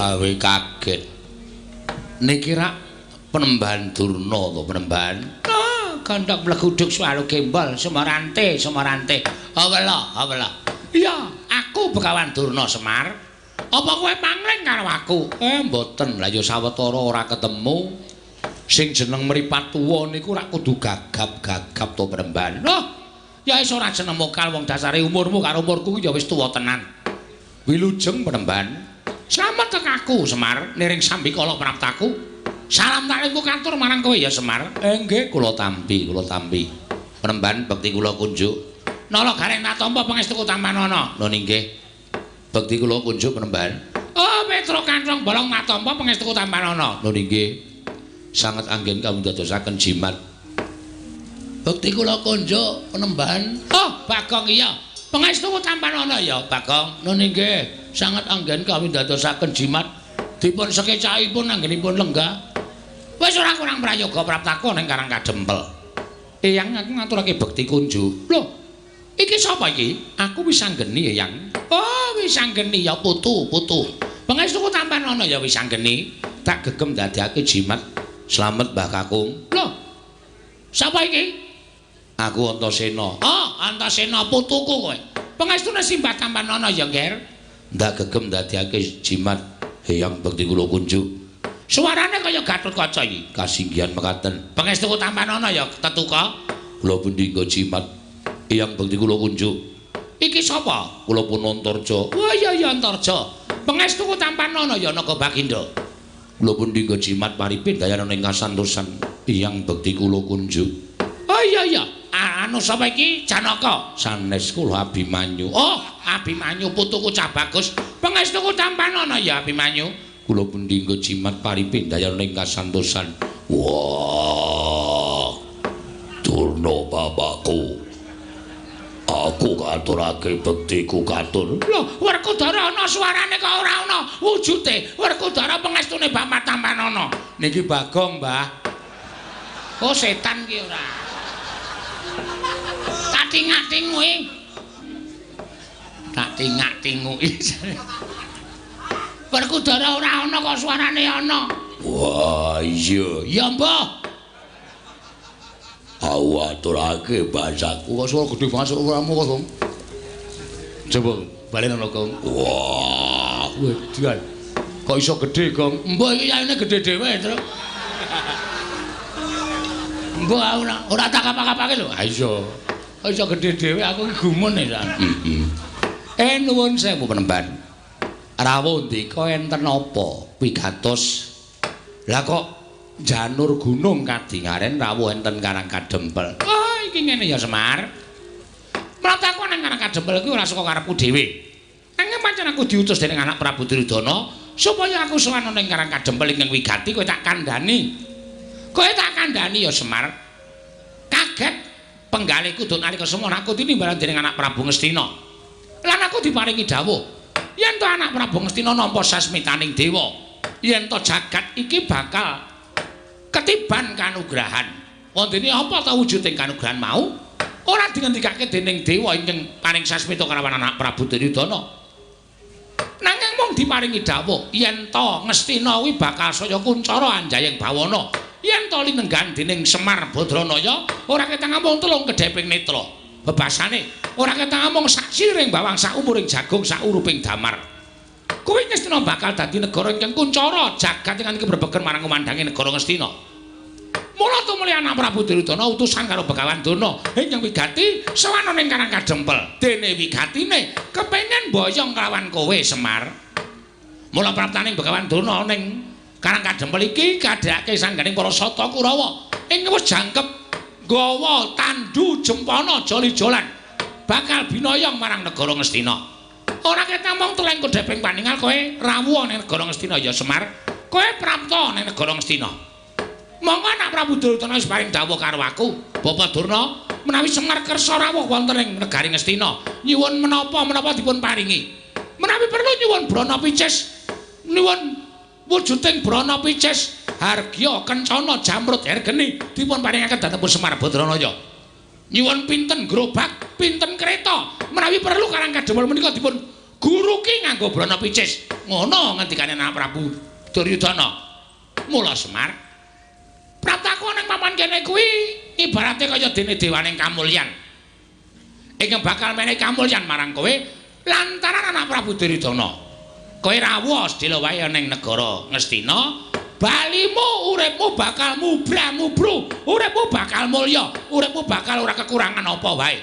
Gawe kaget. Niki rak Penemban Durna to, Penemban? Ah, gandhak mleguduk suwalu gembol Semarante, Semarante. Awela, awela. Iya, aku Begawan Durna Semar. Apa kowe pangling karo aku? Mboten. Lah ya sawetara ora ketemu. Sing jeneng mripat tuwa niku rak kudu gagap-gagap to, Penemban. Loh, ya wis ora jeneng mokal wong dasare umurmu karo umurku ya wis tuwa tenan. Wilujeng Penemban. Slamet tek aku Semar, niring sambikala praptaku. Salam taklingku katur marang kowe ya Semar. Nggih, kula tampi, kula tampi. Penemban bekti kula kunjuk. Nala gareng tak tampa pangestuku tampanana. Lho nggih. Bekti kula kunjuk Penemban. Oh, Petro Kanthong Bolong tak tampa pangestuku tampanana. Lho nggih. Sanget anggen kamundadosaken jimat. Bekti kula kunjuk Penemban. Oh, Bagong iya. Pangestuku tampanana ya, Bagong. Lho nggih. Sanget anggen kawindadosaken jimat. Dipun sekecakipun anggenipun lenggah. Wis ora kurang prayoga praptaku ning Karang Kadempel. Eyang aku ngaturake bekti kunjuk. Lho, iki sapa iki? Aku wis anggeni, Eyang. Oh, wis anggeni ya putu, putu. Pangestuku tampanana ya wis anggeni. Tak gegem dadekake jimat. Slamet Mbah Kakung. Lho. Sapa iki? Aku Antasena. Oh, Antasena putuku kowe. Pangestune simbah tampanana ya, Nger. Ndak gegem dadekake jimat. Eyang bekti kula kunjuk. Suarane kaya Gatotkaca iki. Kasinggihan mekaten. Pangestuku tampanana ya tetuka. Kula pundi nggo jimat. Eyang bekti kula kunjuk. Iki sapa? Kula pun Antarja. Oh iya iya Antarja. Pangestuku tampanana ya Naga Baginda. Kula pundi nggo jimat paripin dayana ing kasantosan. Eyang bekti kula kunjuk. Oh iya iya. Anu sapa iki? Janaka. Sanes kula Abimanyu. Oh, Abimanyu putuku cah bagus. Pangestuku tampanana ya Abimanyu. Kula pundi nggo jimat paripin dayana ing kasantosan. Wah. Durna bapakku. Aku katurake bektiku katur. Lho, Werkudara ana suarane kok ora ana wujude. Werkudara pangestune Bapak tampanana. Niki Bagong, Mbah. Oh, setan ki ora. Tak tingak-tinguki. Tak tingak-tinguki. Werkudara ora ana kok suarane ana. Wah, iya. Ya, Mbah. Aku aturake bahasaku kok suara gedhe banget suaramu kok, Gong. Coba balen ana, Gong. Wah, wedan. Kok iso gedhe, Gong? Mbah iki yayane gedhe dhewe, Truk. Mbah ora tak apa-apake lho. Ha iya. Kok iso gedhe dhewe aku iki gumun ya. Heeh. Nuwun sewu Penemban. Rawuh ndika enten apa wigatos? Lah kok janur gunung kadingaren rawuh enten Karang Kadempel. Oh, iki ngene ya Semar. Mrataku nang Karang Kadempel iki ora saka karepku dhewe. Nanging pancen aku diutus dening anak Prabu Duryudana supaya aku sowan ning Karang Kadempel ingkang wigati kowe tak kandhani. Kowe tak kandhani ya Semar. Kaget penggalihku duk nalika semono aku tinimbalan dening anak Prabu Ngastina. Lan aku diparingi dawuh yen to anak Prabu Ngastina nampa sasmitaning dewa, yen to jagat iki bakal ketiban kanugrahan. Wondene apa ta wujuding kanugrahan mau? Ora dingendikake dening dewa ingkang paring sasmita kalawan anak Prabu Duryudana. Nanging mung diparingi dawuh yen to Ngastina kuwi bakal saya kuncara anjayeng bawana. Yen to linenggan dening Semar Badranaya ora ketang amung telung kedheping netra. Bebasane ora ketang amung sak siring bawang sak umuring jagung sak uruping damar. Kuwi Ngastina bakal dadi negara ingkang kuncara jagat ingkang kebrebegen marang kumandange negara Ngastina. Mula tumuli anak Prabu Duryudana utusan karo Begawan Durna ingkang wigati sowan ning Karang Kadempel. Dene wigatine kepengin mboyong kelawan kowe Semar. Mula praptaning Begawan Durna ning Karang Kadempel iki kadhake sangganing para sata Kurawa ing wis jangkep nggawa tandu jempana joli-jolan bakal binoyong marang negara Ngastina. Ora ketamung teleng kodheping paningal kowe rawuh ning negara Ngastina ya Semar. Kowe prapta ning negara Ngastina. Monggo anak Prabu Duryudana wis paring dawuh karo aku, Bapak Durna, menawi Semar kersa rawuh wonten ing negari Ngastina, nyuwun menapa-menapa dipun paringi. Menawi perlu nyuwun brana picis, nyuwun wujuding brana picis, hargya kencana jamrut hergeni dipun paringaken dhateng Semar Badranaya. Nyuwun pinten gerobak, pinten kereta, menawi perlu Karang Kadempel menika dipun guruki nganggo brana picis. Ngono ngendikane anak Prabu Duryudana. Mula Semar, praptaku ning papan kene kuwi ibarate kaya dene dewaning kamulyan. Ingkang bakal menehi kamulyan marang kowe lantaran anak Prabu Duryudana. Kowe rawuh sedhela wae ning negara Ngastina, balimu uripmu bakal mubra-mubru, uripmu bakal mulya, uripmu bakal ora kekurangan apa wae.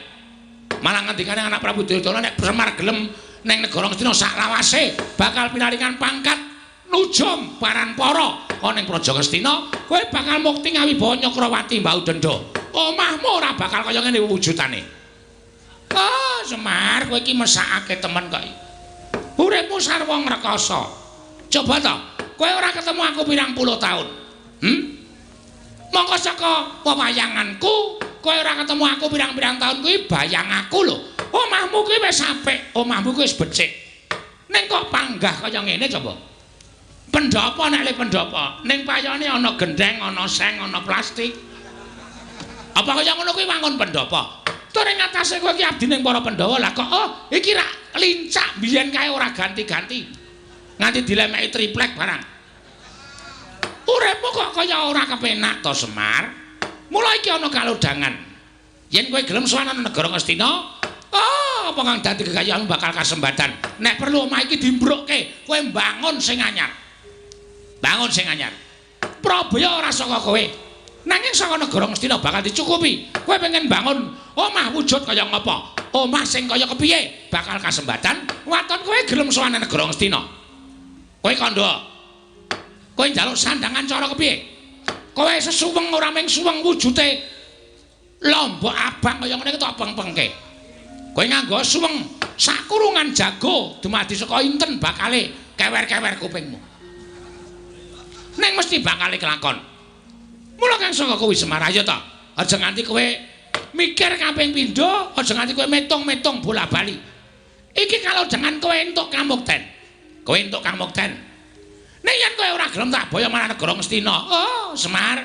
Malah ngendikane anak Prabu Duryudana nek Semar gelem ning negara Ngastina saklawase bakal pinaringan pangkat nujum paranpara ana ning Praja Ngastina, kowe bakal mukti ngawibawa Nyakrawati Mbau Denda. Omahmu ora bakal kaya ngene wujudane. Oh, Semar, kowe iki mesakake temen kok. Uripmu sarwa ngrekasa. Coba to, kowe ora ketemu aku pirang puluh taun. Mongko saka pewayanganku, kowe ora ketemu aku pirang-pirang taun kuwi bayang aku lho. Omahmu kuwi wis apik, omahmu kuwi wis becik. Ning kok panggah kaya ngene coba. Pendhapa nek le pendhapa, ning payone ana gendheng, ana seng, ana plastik. Apa kaya ngono kuwi wangun pendhapa? Tur ing atase kowe iki abdi ning para Pandhawa lah kok oh iki rak lincak biyen kae ora ganti-ganti. Nganti dilemeki triplek barang. Uripmu kok kaya ora kepenak to Semar? Mula iki ana kalodhangan. Yen kowe gelem sowan ana negara Ngastina, oh apa kang dadi kekayaanmu bakal kasembatan. Nek perlu omah iki dimbrukke, kowe mbangun sing anyar. Bangun sing anyar. Prabaya ora saka kowe. Nanging saka negara Ngastina bakal dicukupi. Kowe pengen bangun omah wujud kaya ngapa? Omah sing kaya kepiye bakal kasembatan. Waton kowe gelem sowan negara Ngastina. Kowe kandha. Kowe njaluk sandangan cara kepiye? Kowe sesuweng ora mung suweng wujute lombok abang kaya ngene tok peng-pengke. Kowe nganggo suweng sakurungan jago dumadi saka inten bakale kewer-kewer kupingmu. Ning mesti bakale kelakon. Mula kang saka kuwi Semar ayo to. Aja nganti kowe mikir kaping pindho, aja nganti kowe metung-metung bola-bali. Iki kalau jangan kowe entuk kamukten. Kowe entuk kamukten. Nek yen kowe ora gelem tak boyo marang negara Ngastina. Oh, Semar.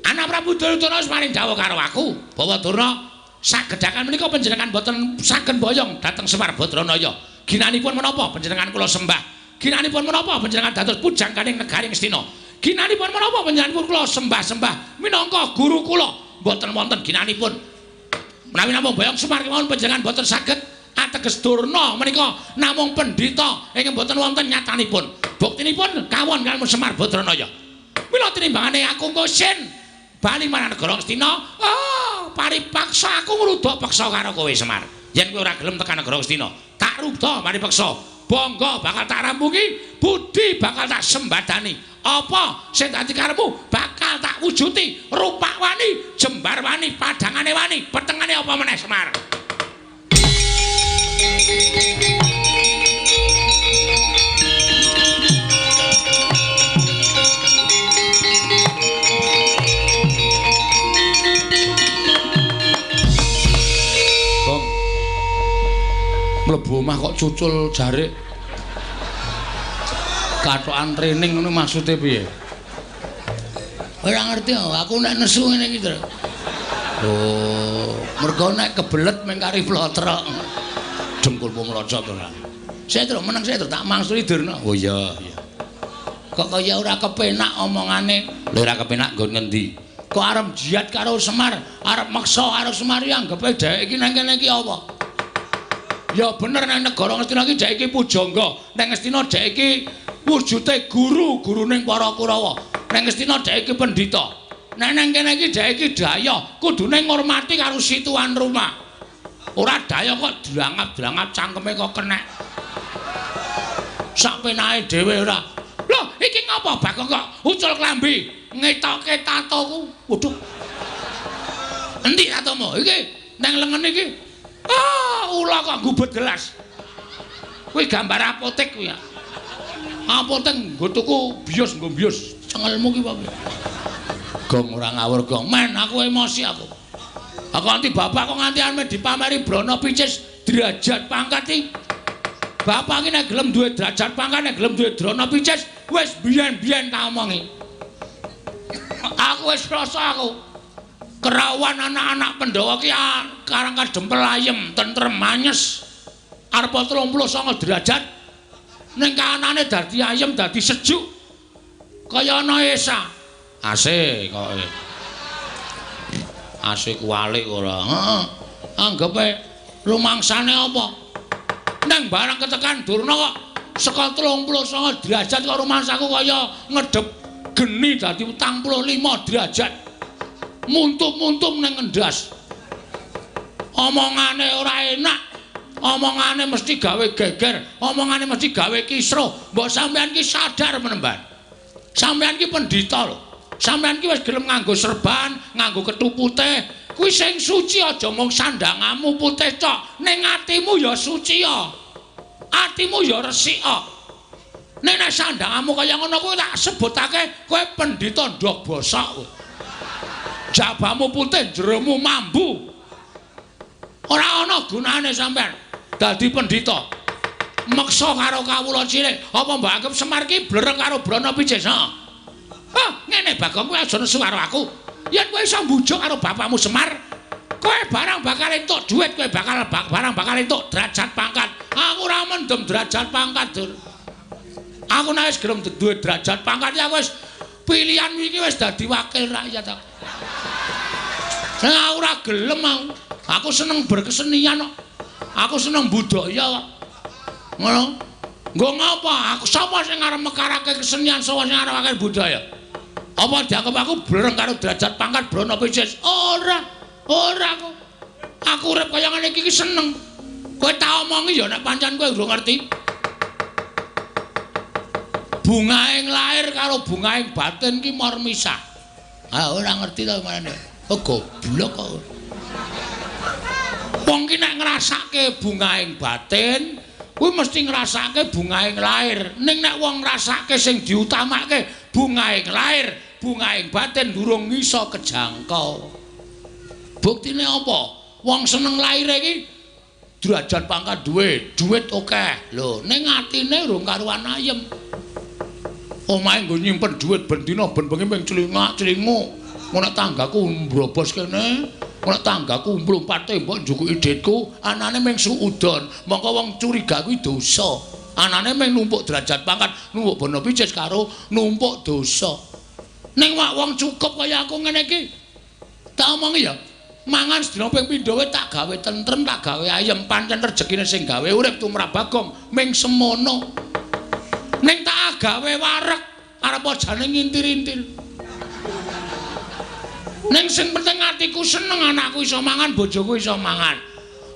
Anak Prabu Duryudana wis paring dawuh karo aku, Bawa Durna sagedhakan menika panjenengan boten saged boyong dhateng Semar Badranaya. Ginanipun menapa panjenengan kula sembah? Ginanipun menapa panjenengan dados pujangganing negari Ngastina? Ginanipun menapa panjenenganipun kula sembah-sembah minangka guru kula? Mboten wonten ginanipun. Menawi namung boyong Semar kemawon panjenengan boten saged ateges Durna menika namung pendhita ingkang boten wonten nyatanipun. Buktinipun kawon kaliyan Semar Badranaya. Mila tinimbangane aku engko sin bali marang negara Ngastina, oh paripaksa aku ngruda peksa karo kowe Semar. Yen kowe ora gelem tekan negara Ngastina, tak ruda paripaksa. Bangga bakal tak rampungi, budi bakal tak sembadani. Apa sing dadi karepmu bakal tak wujuti. Rupak wani, jembar wani, padangane wani, petengane apa meneh Semar. Gong. Mlebu omah kok cucul jarik. Kathokan training ngono maksude piye? Ora ngerti aku nek nesu ngene iki, Tru. Oh, mergo nek kebelet mung kari plotrok. Dengkulmu mlocot ora. Saya Tru meneng saya Tru tak mangsuli Durna. Oh iya, iya. Kok kaya ora kepenak omongane. Lha ora kepenak nggon ngendi? Kok arep jihad karo Semar, arep meksa karo Semar iki anggepe dheweke iki nang kene iki apa? Ya bener nang negara Ngastina iki dheweke iki pujangga, nang Ngastina dheweke iki wujute guru, guruning para Kurawa. Nang Ngastina dheweke iki pendhita. Nek nang kene iki dheweke iki daya, kudune ngurmati karo si tuan rumah. Ora daya kok drangap-drangap cangkeme kok kenek. Sak penake dhewe ora. Lho, iki ngapa Bagong kok ucul klambi ngetoke tatoku? Waduh. Endi tatomu? Iki nang lengen iki. Ah, ula kok gubet gelas. Kuwi gambar apotek kuwi ya. Apotek nggo tuku bios nggo bios. Cengelmu ki apa? Gong ora ngawur gong. Men aku emosi aku. Aku nganti bapak kok nganti ame dipameri Brana Picis derajat pangkat iki. Bapak iki nek gelem duwe derajat pangkat, nek gelem duwe Brana Picis wis biyen-biyen tak omongi. Aku wis rasa aku. Kerawan anak-anak Pandhawa ki karang kadempel ayem, tentrem, anyes. Arep 39 derajat Ning kahanane dadi ayem, dadi sejuk. Kaya ana esa. AC kok. AC kuwalik ora. Heeh. Anggepe rumangsane apa? Nang barang ketekan Durna kok saka 39 derajat kok rumangsaku kaya ngedep geni dadi 45 derajat. Muntum-muntum ning ngendas. Omongane ora enak. Omongane mesti gawe geger, omongane mesti gawe kisruh. Mbok sampean ki sadar menemban. Sampean ki pendhita lho. Sampean ki wis gelem nganggo serban, nganggo kethu putih. Kuwi sing suci aja mung sandangamu putih tok, ning atimu ya suci ya. Atimu ya resik ya. Nek nek sandangamu kaya ngono kuwi tak sebutake kowe pendhita ndog bosok kowe. Jabamu putih, jeromu mambu. Ora ana gunane sampean dadi pendhita. Meksa karo kawula cilik, apa mbok anggap Semar ki blereng karo Brana Picis? Hah, ngene Bagong, kowe aja nesu karo aku. Yen kowe iso mbujuk karo bapakmu Semar, kowe barang bakal entuk dhuwit, kowe bakal barang bakal entuk derajat pangkat. Aku ora mendem derajat pangkat, Dur. Aku nek wis gelem duwe derajat pangkat, ya wis pilihan iki wis dadi wakil rakyat aku. Nah, ora gelem aku. Aku seneng berkesenian kok. Aku seneng budaya kok. Ngono. Nggo ngapa? Aku sapa sing arep mekarake kesenian, sapa sing arep budaya? Apa dianggep aku blereng karo derajat pangkat Brana Picis? Ora. Ora aku. Aku urip kaya ngene iki seneng. Kowe tak omongi ya nek pancen kowe urung ngerti. Bungaing lahir karo bungaing batin ki mor misah. Ah ora ngerti to maneh. Oh goblok kok. Wong ki nek ngrasake bungaing batin, kuwi mesti ngrasake bungaing lahir. Ning nek wong ngrasake sing diutamake bungaing lahir, bungaing batin durung iso kejangkau. Buktine apa? Wong seneng lahire iki derajat pangkat duwe, duit akeh. Lho, ning atine urung karuan ayem. Omahe nggo nyimpen duit ben dina ben bengi ming clingak-clinguk. Ngono tanggaku mbrobos kene, ngono tanggaku mlumpat tembok njukuki dhitku, anane ming suudon. Mongko wong curiga kuwi dosa. Anane ming numpuk derajat pangkat, numpuk bono picis karo numpuk dosa. Ning wak wong cukup kaya aku ngene iki. Tak omongi ya, mangan sedina ping pindho wae tak gawe tentrem, tak gawe ayem, pancen rejekine sing gawe urip tumrap Bagong ming semono. Ning tak gawe wareg, arep jane ngintir-intir. Ning sing penting atiku seneng, anakku iso mangan, bojoku iso mangan.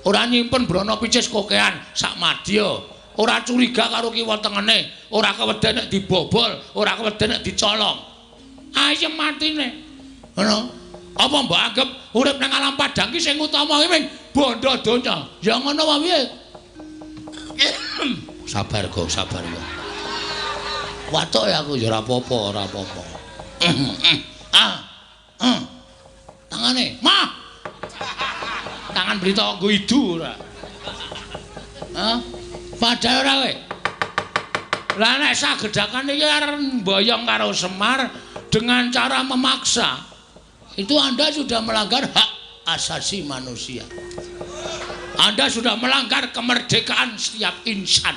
Ora nyimpen brana picis kokean sak madya. Ora curiga karo kiwa tengene, ora keweden nek dibobol, ora keweden nek dicolong. Ayem atine. Ngono. Apa mbok anggap urip nang alam padang ki sing utama ki ming bondo donya? Ya ngono wae piye? Sabar kok, sabar kok. Watuk ya aku ya ora apa-apa, ora apa-apa. Ah. Tangane, mah. Tangan beli tok nggo idu ora. Hah? Padahal ora kowe. Lah nek sagedhakan iki arep mboyong karo Semar dengan cara memaksa, itu Anda sudah melanggar hak asasi manusia. Anda sudah melanggar kemerdekaan setiap insan.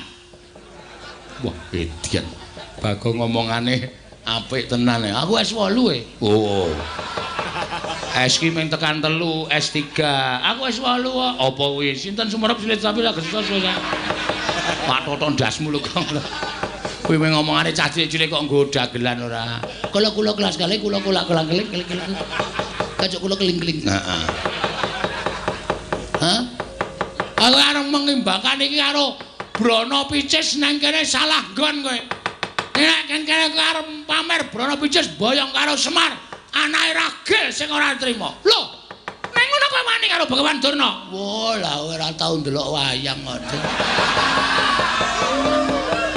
Wah, edian. Bagong ngomongane apik tenan ya. Aku S8 e. Oh. S ki mung tekan 3, S3. Aku S8 kok. Apa kuwi? Sinten sumerep silit sapi lagi susah. Pak Toto ndasmu lho kok. Kuwi mung ngomongane cah cilik-cilik kok nggo dagelan ora. Kula kula kelas kali kula kula kula keling keling keling. Kacuk kula keling-keling. Heeh. Hah? Aku arep mengimbangkan iki karo Brana Picis nang kene salah nggon kowe. Nek kene kowe arep pamer Brana Picis boyong karo Semar, anake ragil sing ora trima. Lho, nek ngono kowe wani karo Begawan Durna? Wah, lah ora tau ndelok wayang kok.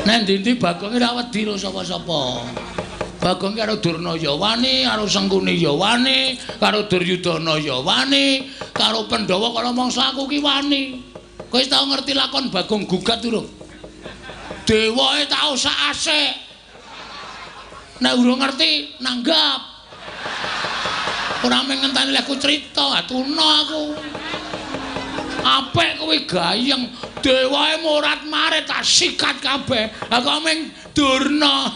Nek ndi-ndi Bagong ora wedi karo sapa-sapa. Bagong karo Durna ya wani, karo Sengkuni ya wani, karo Duryudana ya wani, karo Pandhawa kala mangsa aku ki wani. Kowe wis tau ngerti lakon Bagong gugat durung? Dewae tau sak asik. Nek urung ngerti nanggap. Ora mung ngenteni lehku crita, atuna aku. Apik kowe gayeng, dewae morat-marit tak sikat kabeh. Ha kok ming Durna.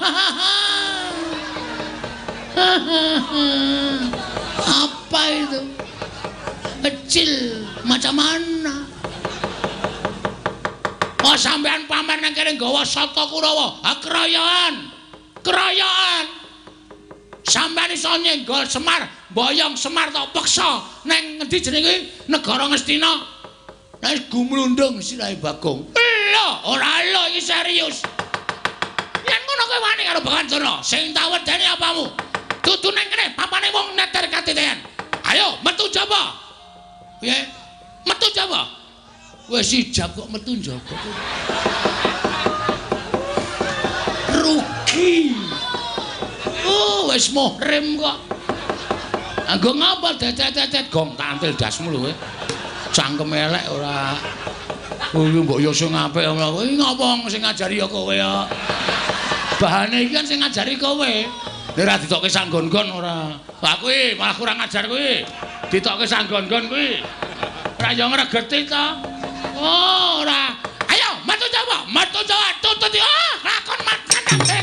Apa itu? Kecil macam mana? Oh sampean pamer nang kene nggawa sata Kurawa. Ha keroyokan. Keroyokan. Sampean iso nyenggol Semar, mboyong Semar tok peksa nang ngendi jenenge kuwi? Negara Ngastina. Nek gumlundung sirahe Bagong. Lho, ora lho iki serius. Yen ngono kowe wani karo Begawan Durna, sing tak wedeni apamu? Dudu nang kene papane wong neter katitean. Ayo metu jaba. Piye? Metu jaba. Wis ijab kok metu njaba. Rugi. Oh, wis muhrim kok. Anggo ngapa dedet-dedet gong tak antil dasmu lho kowe. Cangkem elek ora. Kuwi mbok yo sing apik ngono. Kuwi ngopo sing ngajari ya kowe ya. Bahane iki kan sing ngajari kowe. Nek ora ditokke sanggon-gon ora. Lah kuwi malah kurang ajar kuwi. Ditokke sanggon-gon kuwi. Ora yo ngregeti ta. Oh, ora. Ayo metu Jawa, metu Jawa tutut yo. Lakon makan kabeh.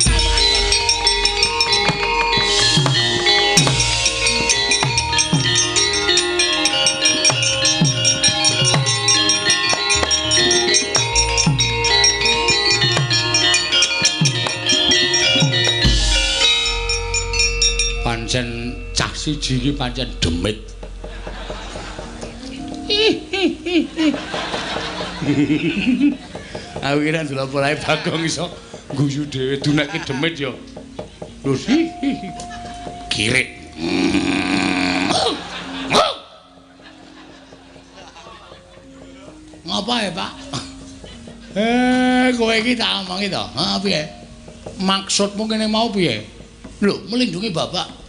Pancen cah siji iki pancen demit. Aku kira ndelok polahe Bagong iso guyu dhewe dunekke demit ya. Lho kirik. Ngapa ya, Pak? Kowe iki tak omongi to. Ha piye? Maksudmu kene mau piye? Lho, melindungi bapak.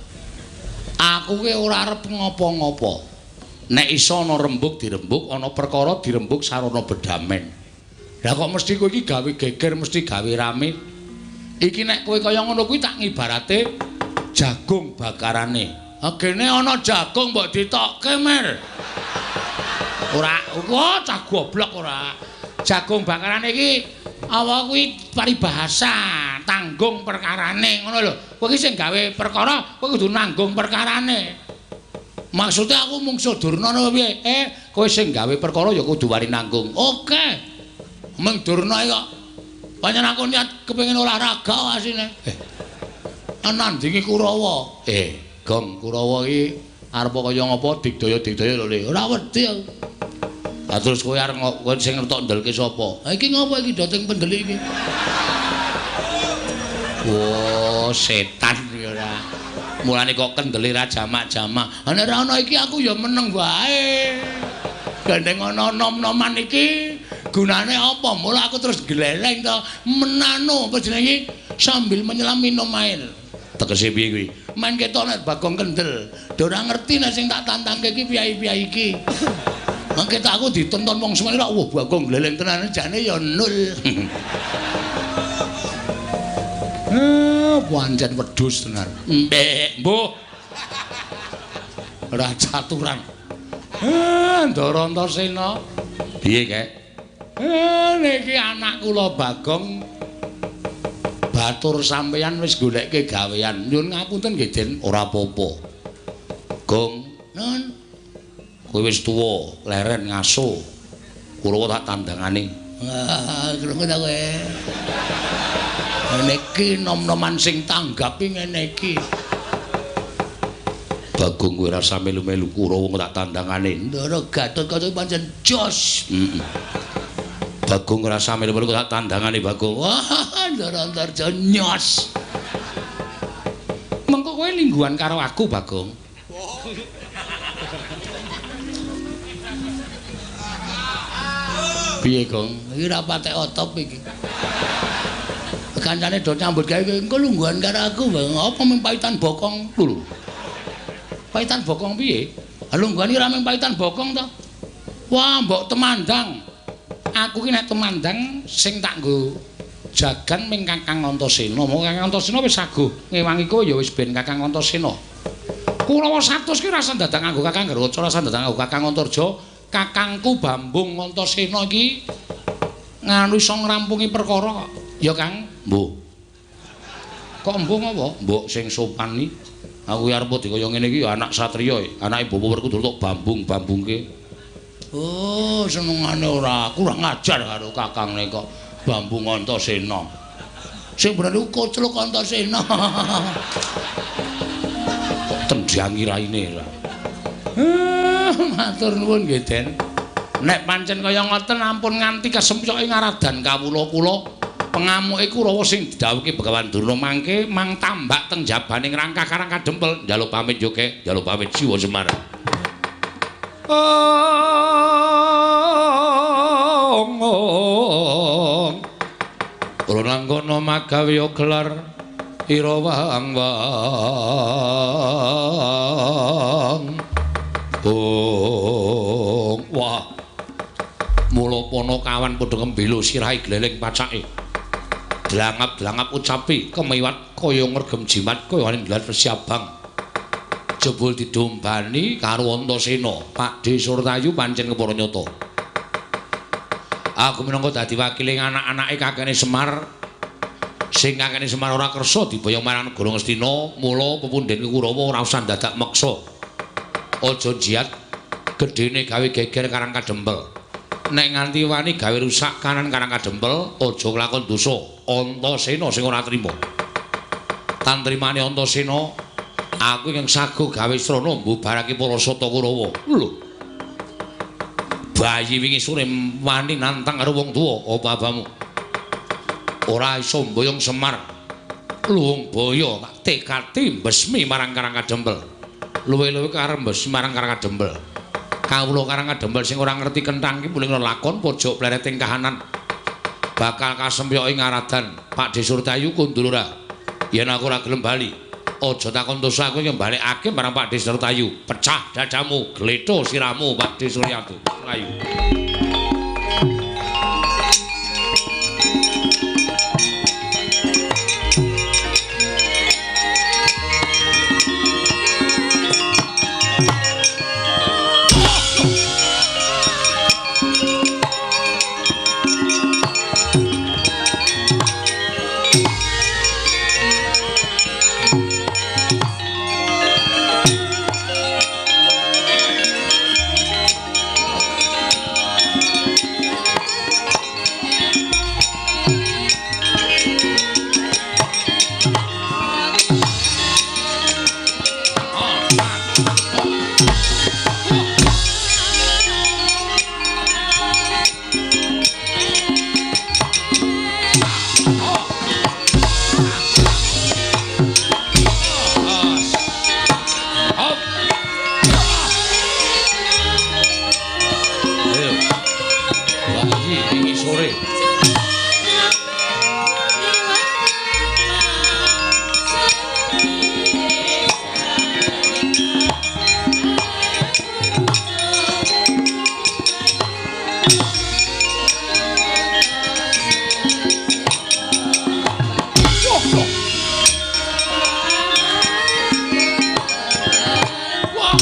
Aku ki ora arep ngopo-ngopo. Nek iso ana rembug dirembug, ana perkara dirembug sarana bedamen. Lah kok mesti kowe iki gawe geger, mesti gawe rame. Iki nek kowe kaya ngono kuwi tak ngibarate jagung bakarane. Ha gene ana jagung mbok ditokke, Mer. Ora, kok cah goblok ora. Jagung bakarane iki apa kuwi paribahasa, tanggung perkarane ngono lho. Kowe iki sing gawe perkara, kowe kudu nanggung perkarane. Maksudnya aku mungsuh Durna apa piye? Kowe sing gawe perkara ya kudu wani nanggung. Oke. Meng Durna iki kok pancen aku niat kepengin olahraga asine. Nandingi Kurawa. Gong Kurawa iki arep kaya ngapa digdaya-digdaya lho Le. Ora wedi aku. Lah terus kowe arep kowe sing ngertok ndelke sapa? Ha iki ngapa iki doteng pendelik iki? Wah, setan iki ora. Mulane kok kendele ra jamak-jamak. Ha nek ora ana iki aku ya meneng wae. Gandeng ana nom-noman iki gunane apa? Mula aku terus gleleng to menano apa jenenge sambil menyelam minum air. Tegese piye kuwi? Men ketok nek Bagong kendel. Do ora ngerti nek sing tak tantangke iki piye-piye iki. Mangke tak aku ditonton wong semene ora wah Bagong gleleng tenan jane ya nul. Pancen wedhus tenan. Mbek, mbuh. Ora caturan. Ndara Antasena. Piye, Kek? Niki anak kula Bagong batur sampeyan wis goleke gawean. Nyuwun ngapunten nggih, Den, ora apa-apa. Gong, nun. Kowe wis tuwa, leren ngaso. Kula tak tandangane. Krungu ta kowe? Ngene iki nom-noman sing tanggapi ngene iki. Bagong kowe rasa melu-melu Kurawa tak tandangane. Ndara Gatotkaca pancen jos. Heeh. Bagong rasa melu-melu tak tandangane Bagong. Wah, Ndara Antarja nyos. Mengko kowe lingguhan karo aku, Bagong. Piye, Gong? Iki ora patek otop iki. Kancane do nyambut gawe engko lungguhan karo aku, Bang. Apa mung paitan bokong lho. Paitan bokong piye? Ha lungguhan iki ora mung paitan bokong to. Wah, mbok temandang. Aku ki nek temandang sing tak nggo jagan ming Kakang Antasena. Monggo Kakang Antasena wis saguh ngewangi kowe ya wis ben Kakang Antasena. Kurawa 100 ki rasa dadak nganggo Kakang Garwaca, rasa dadak nganggo Kakang Antarja, Kakangku Bambung Antasena iki nganu iso ngrampungi perkara kok. Ya Kang, mbuh. Kok mbuh apa? Mbok sing sopan iki. Aku arep dikaya ngene iki ya anak satriya, anake Bapak Werkudara tok bambung-bambungke. Oh, senengane ora kurang ajar karo kakangne kok Bambung Antasena. Sing bener iku Kocluk Antasena. Kok tendhangi raine ora. Matur nuwun nggih, Den. Nek pancen kaya ngoten ampun nganti kesempyoke ngaradan kawula kula. Pengamuke Kurawa sing didhawuhke Begawan Durna mangke mang tambak teng jabaning rangkah Karang Kadempel. Njaluk pamit yo, Kek. Njaluk pamit Siwa Semar. Ong ong. Ronangkono magawe gelar ira wang wang. Ong wah. Mula Panakawan padha ngembelo sirahe gleleng pacake. Dlangap-dlangap ucapi kemiwat kaya ngregem jimat kaya ngelat wesi abang. Jebul didombani karo Antasena. Pakdhe Surtayu pancen kepara nyata. Aku minangka dadi wakile anak-anake kakene Semar. Sing kakene Semar ora kersa diboyong marang negara Ngastina, mula pepundhen Kurawa ora usah dadak meksa. Aja jiat gedene gawe geger Karang Kadempel. Nek nganti wani gawe rusak kanan Karang Kadempel, aja nglakon dosa. Antasena sing ora trima. Tantrimane Antasena, aku ingkang sago gawe srana mbubarake para sata Kurawa. Lho. Bayi wingi sore wani nantang karo wong tuwa, apa abamu? Ora iso mboyong Semar. Luwung boyo tak tekati mbesmi marang Karang Kadempel. Luwe-luwe karep mbesmi marang Karang Kadempel. Kawula Karang Kadempel sing ora ngerti kenthang iki muling lakon pojok plereting kahanan. Bakal kasempyoke ngaradan. Pakdhe Surtayu kundul ora? Yen aku ora gelem bali, aja takon dosa aku ing balekake marang Pakdhe Surtayu. Pecah dadamu, gletho sirahmu Pakdhe Suryatu. Ayo. Wah.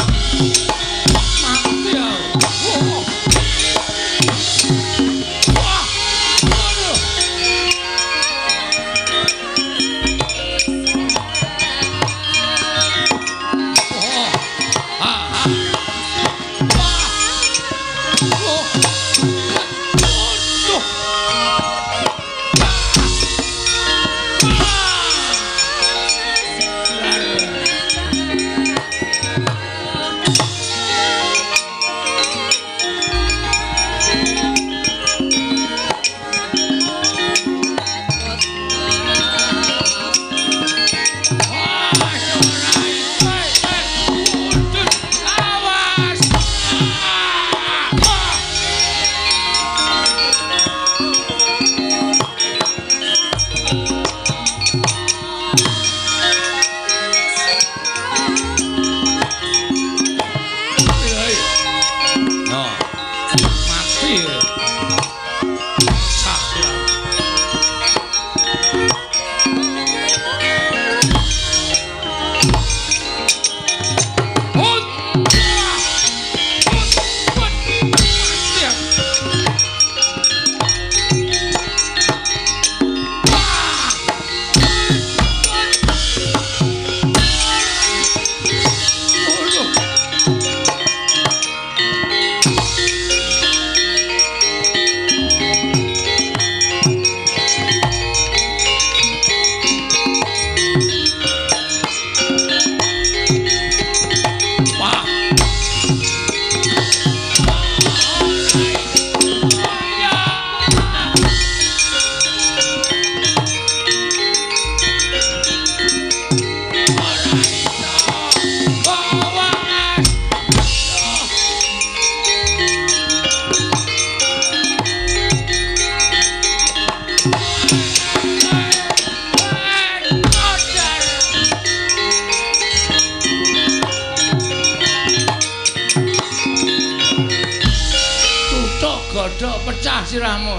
sirahmu.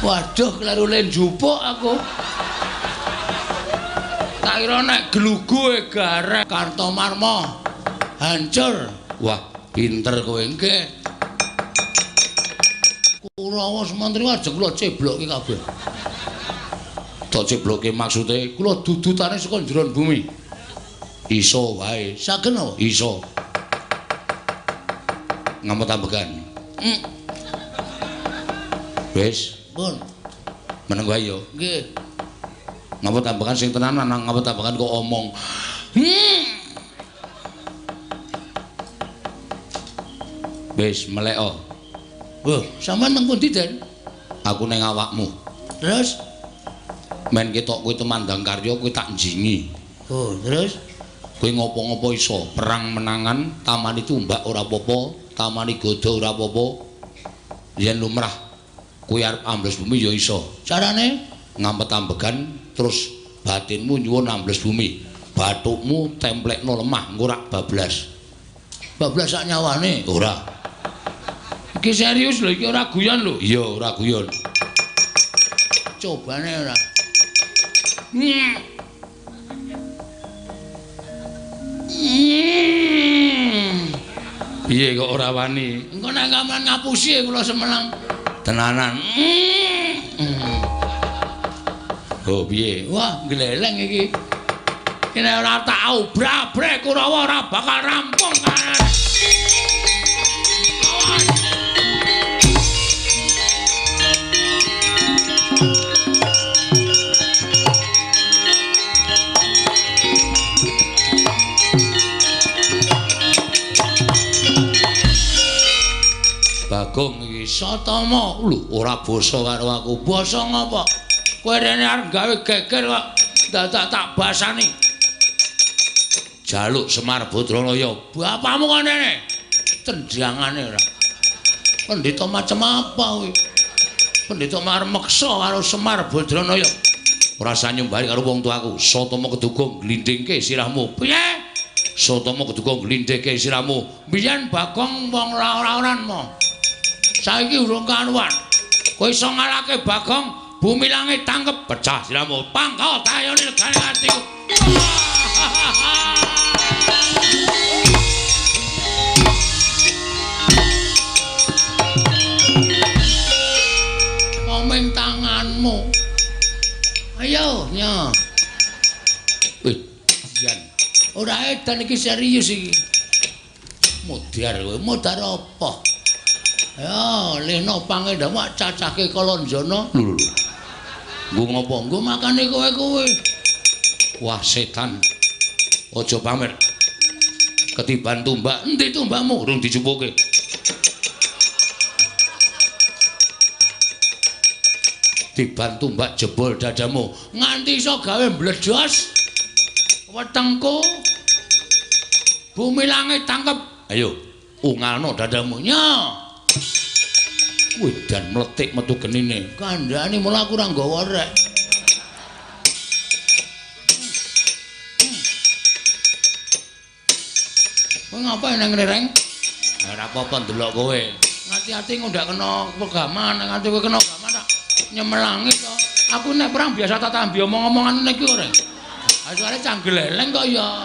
Waduh, kleru le njupuk aku. Tak kira nek glugu garek Kartomarma hancur. Wah, pinter kowe nggih. Kurawa Sumantri aja kula ceblokke kabeh. Tak ceblokke maksude kula dudutane saka njeron bumi. Iso wae. Saged napa? Iso. Ngampet ambekan. Wis, pun. Meneng wae ya. Nggih. Ngampet ambekan sing tenanan, ngampet ambekan kok omong. Wis meleko. Wah, sampean nang pundi, Den? Aku ning awakmu. Terus men ketok kowe tumandang karya kowe tak njingi. Oh, terus kowe ngopo-ngopo iso, perang menangan, tamani tumbak ora apa-apa, tamani godha ora apa-apa. Yen lumrah kowe arep ambles bumi ya iso. Carane ngampet ambegan terus batinmu nyuwun ambles bumi. Bathukmu templekno lemah engko rak bablas. Bablas sak nyawane? Ora. Iki serius lho, iki ora guyon lho. Iya, ora guyon. Cobane ora. Piye kok ora wani? Engko nek kaman ngapusi kula semenang. Tenanan. Oh, piye? Wah, gleleng iki. Iki nek ora tak obrak-abrek Kurawa ora bakal rampung kan. Bagong iki Satama lho ora basa karo aku. Basa ngapa? Kowe rene arep gawe geger kok dadak tak basani. Jaluk Semar Badranaya. Bapakmu kok rene? Tendangane ora. Pendhita macem apa kowe? Pendhita arep meksa karo Semar Badranaya. Ora usah nyumbari karo wong tuaku. Satama keduga glindhingke sirahmu. Piye? Satama keduga glindhingke sirahmu. Biyen Bagong wong ora-oran mo. Saiki urung karuan. Kowe iso ngalahke Bagong, bumi langit tangkep pecah sirahmu. Pangkal tayone legane atiku. Komeng tanganmu. Ayo, nya. Wih, jan. Ora edan iki serius iki. Modar kowe, modar apa? Ya, lehno pangendamu cacahke Kalanjana. Lho lho. Nggo ngopo? Nggo makane kowe-kowe. Wah, setan. Aja pamer. Ketiban tumbak. Endi tumbakmu? Urung dijupuke. Tiban tumbak jebol dadamu. Nganti iso gawe mbledos wetengku. Bumi langit tangkep. Ayo, ungalno dadamu. Nya. Wedan mletik metu genine. Kandhane mula aku ora nggawa rek. Kowe ngapain nang ngene, Reng? Ora apa-apa ndelok kowe. Ngati-ati engko ndak kena pegaman, nganti kowe kena gaman tak nyemelangi to. Aku nek perang biasa tak tambi omong-omongan ngene iki, Reng. Ha soalé canggeleleng kok ya.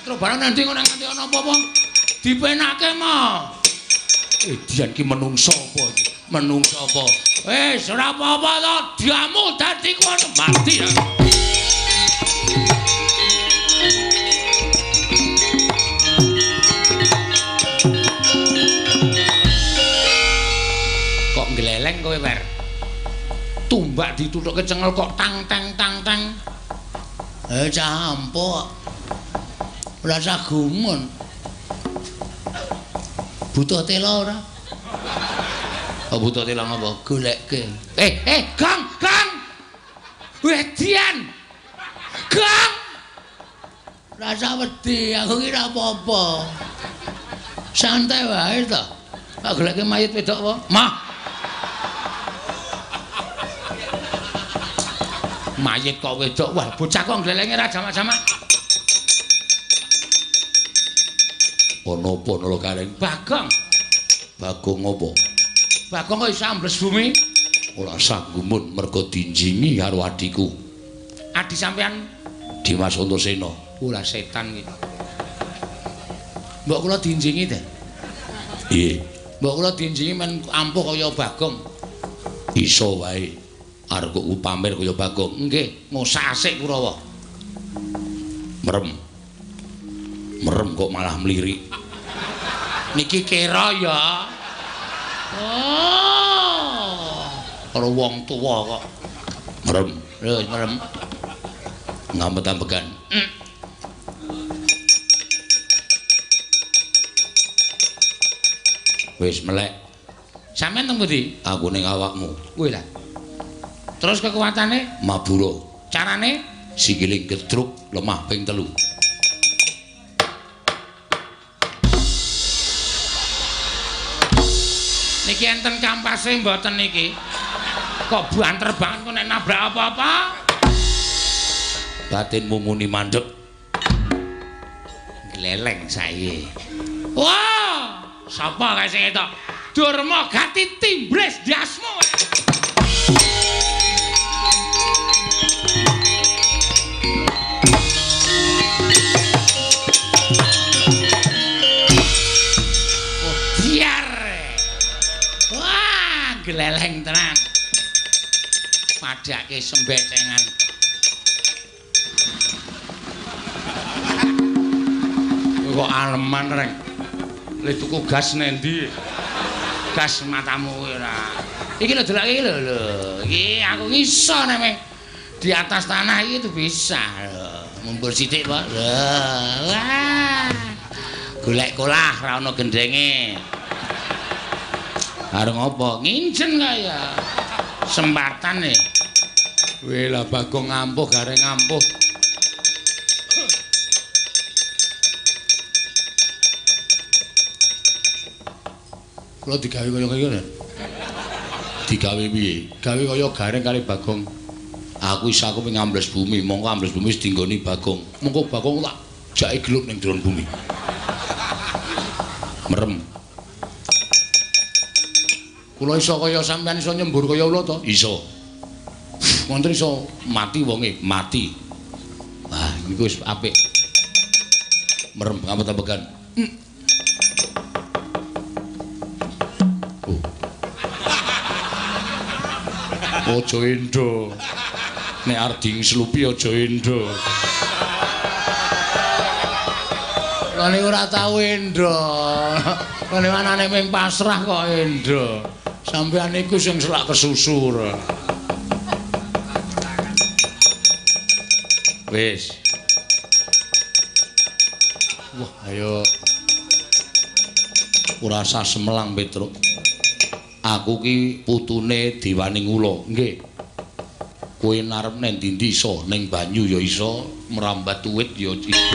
Terus barang nanti ngono nganti ana apa-apa dipenake mah. Edian ki menungso apa iki? Menungso apa? Wis ora apa-apa to, diamu dadi kono mati ya. Kok ngleleng kowe, Wer? Tumbak dituthuke cengel kok tang tang tang tang. Eh campuk. Ora usah gumun. Butuh tela ora? Oh, butuh tela ngapa? Goleke. Eh, Gang, Gang. Wedian. Gang. Rasa wedi, aku ki ora apa-apa. Santai wae to. Pak goleke mayit wedok apa? Mah. Mayit kok wedok. Wah, bocah kok nglelenge ra jamak-jamak. Ana apa Nala Gareng? Bagong. Bagong apa? Bagong kok iso ambles bumi? Ora sah gumun mergo dinjingi karo adhiku. Adi sampean Dimas Antasena. Ora setan iki. Mbok kula dinjingi ta? Iya. Mbok kula dinjingi men ampuh kaya Bagong. Iso wae. Arep kok pamer kaya Bagong. Nggih, ngosak asik Kurawa. Merem. Merem kok malah mlirik. Niki kira ya. Oh. Karo wong tuwa kok. Merem. Lho, merem. Ngampet-ambekan. Wis melek. Sampeyan teng pundi? Aku ning awakmu. Kuwi lah. Terus kekuatane? Mabura. Carane? Sikile gedruk lemah ping 3. Niki enten kampase mboten niki? Kok banter banget kok nek nabrak apa-apa? Batinmu muni mandek. Gleleng saiki. Wah! Sapa kae sing etok? Durma gati timbres ndasmu. Oh, biar. Wah, gleleng tenan. Padake sembecengan. Kok aleman reng. Le tuku gas nendi? Gas matamu kuwi ora. Iki lho delok iki lho lho. Iki aku iso nek di atas tanah iki tuh bisa lho. Mumpul sithik, Pak. Lho. Wah. Golek kolah ra ono gendenge. Arep ngopo? Nginjen kaya. Sempatan e. Weh lah Bagong ngampuh Gareng ngampuh. Kula digawe kaya ngene. Digawe piye? Gawe kaya Gareng kali Bagong. Aku iso aku ngambles bumi, mongko ambles bumi wis dinggoni Bagong. Mongko Bagong tak jake gelup ning jero bumi. Merem. Kula iso kaya sampean iso nyembur kaya ula to? Iso. Wonten iso mati wonge, mati. Wah, niku wis apik. Merem ngapet-apekan. Aja endo. Nek arep dingslupi aja endo. Lha niku ora tau endo. Lha niku anane mung pasrah kok endo. Sampeyan niku sing selak kesusu. Wis. Wah, ayo. Ora usah semelang, Petruk. Aku ki putune Dewaning Ula. Nggih. Kowe narep nang ndi-ndi iso, ning banyu ya iso, merambat uwit ya iso.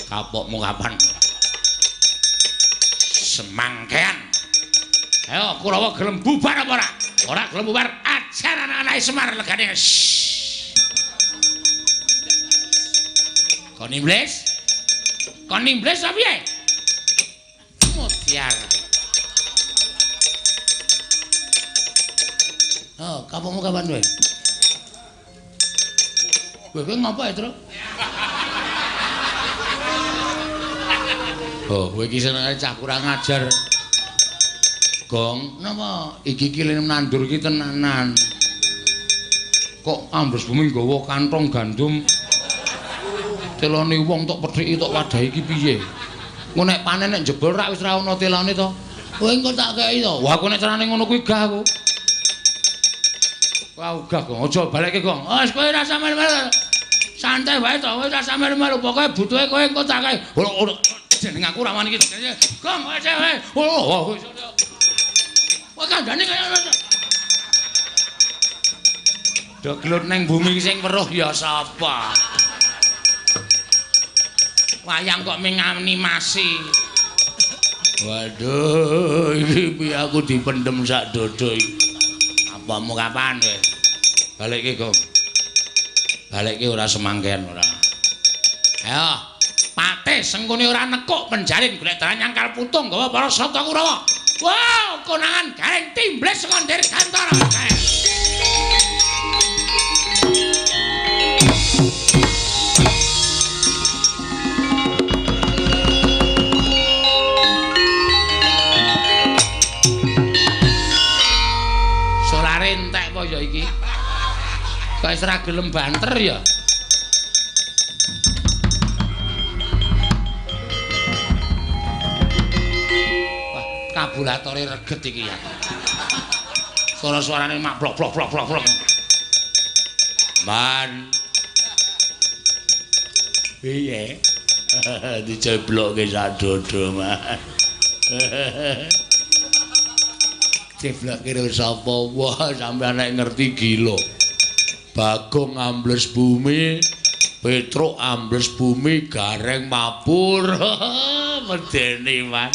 Kapokmu kapan? Semangkean. Ayo Kurawa gelem bubar apa ora? Ora gelem bubar, ajar anak-anake Semar legane. Kon iblis? Kon iblis apa piye? Mutiar. Oh, kapokmu kapan kowe? Kowe ngopo ya, Truk? Oh, kowe iki senengane cah kurang ajar. Gong, napa iki iki nandur iki tenanan. Kok ambles bumi nggawa kantong gandum. Telone wong tok pedhiki tok wadahi iki piye? Engko nek panen nek jebol rak wis ra ono telone to. Kowe engko tak kei to. Wah, aku nek carane ngono kuwi gah aku. Wah, ogah, Gong. Aja balekke, Gong. Wis kowe ora sampe. Santai wae to, kowe ora sampe melu pokoke butuhe kowe engko tak kae. Ora jeneng aku ora wani iki. Gong kowe kowe. Oh, kowe kandhane kaya ngono. Do gelut nang bumi sing weruh ya sapa? Wayang kok ming animasi. Waduh, iki piye aku dipendhem sak dodo iki. Apamu kapan kowe? Balikke, Gong. Balikke ora semangken ora. Ayo, Patih Sengkuni ora nekuk penjalin golek dalan nyangkal putung gawa para Sata Kurawa. Wow, konangan Gareng timbles saka Dirgantara. Solare entek apa ya iki? Kok wis ora gelem banter ya? Wah, kabulatore reget iki ya. Suara-suarane mak blok blok blok blok blok. Man. Piye? Diceblokke sak dodo, Man. Ceblokke karo sapa? Wah, sampeyan nek ngerti gila. Bagong ambles bumi, Petruk ambles bumi, Gareng mabur. Medeni, Man.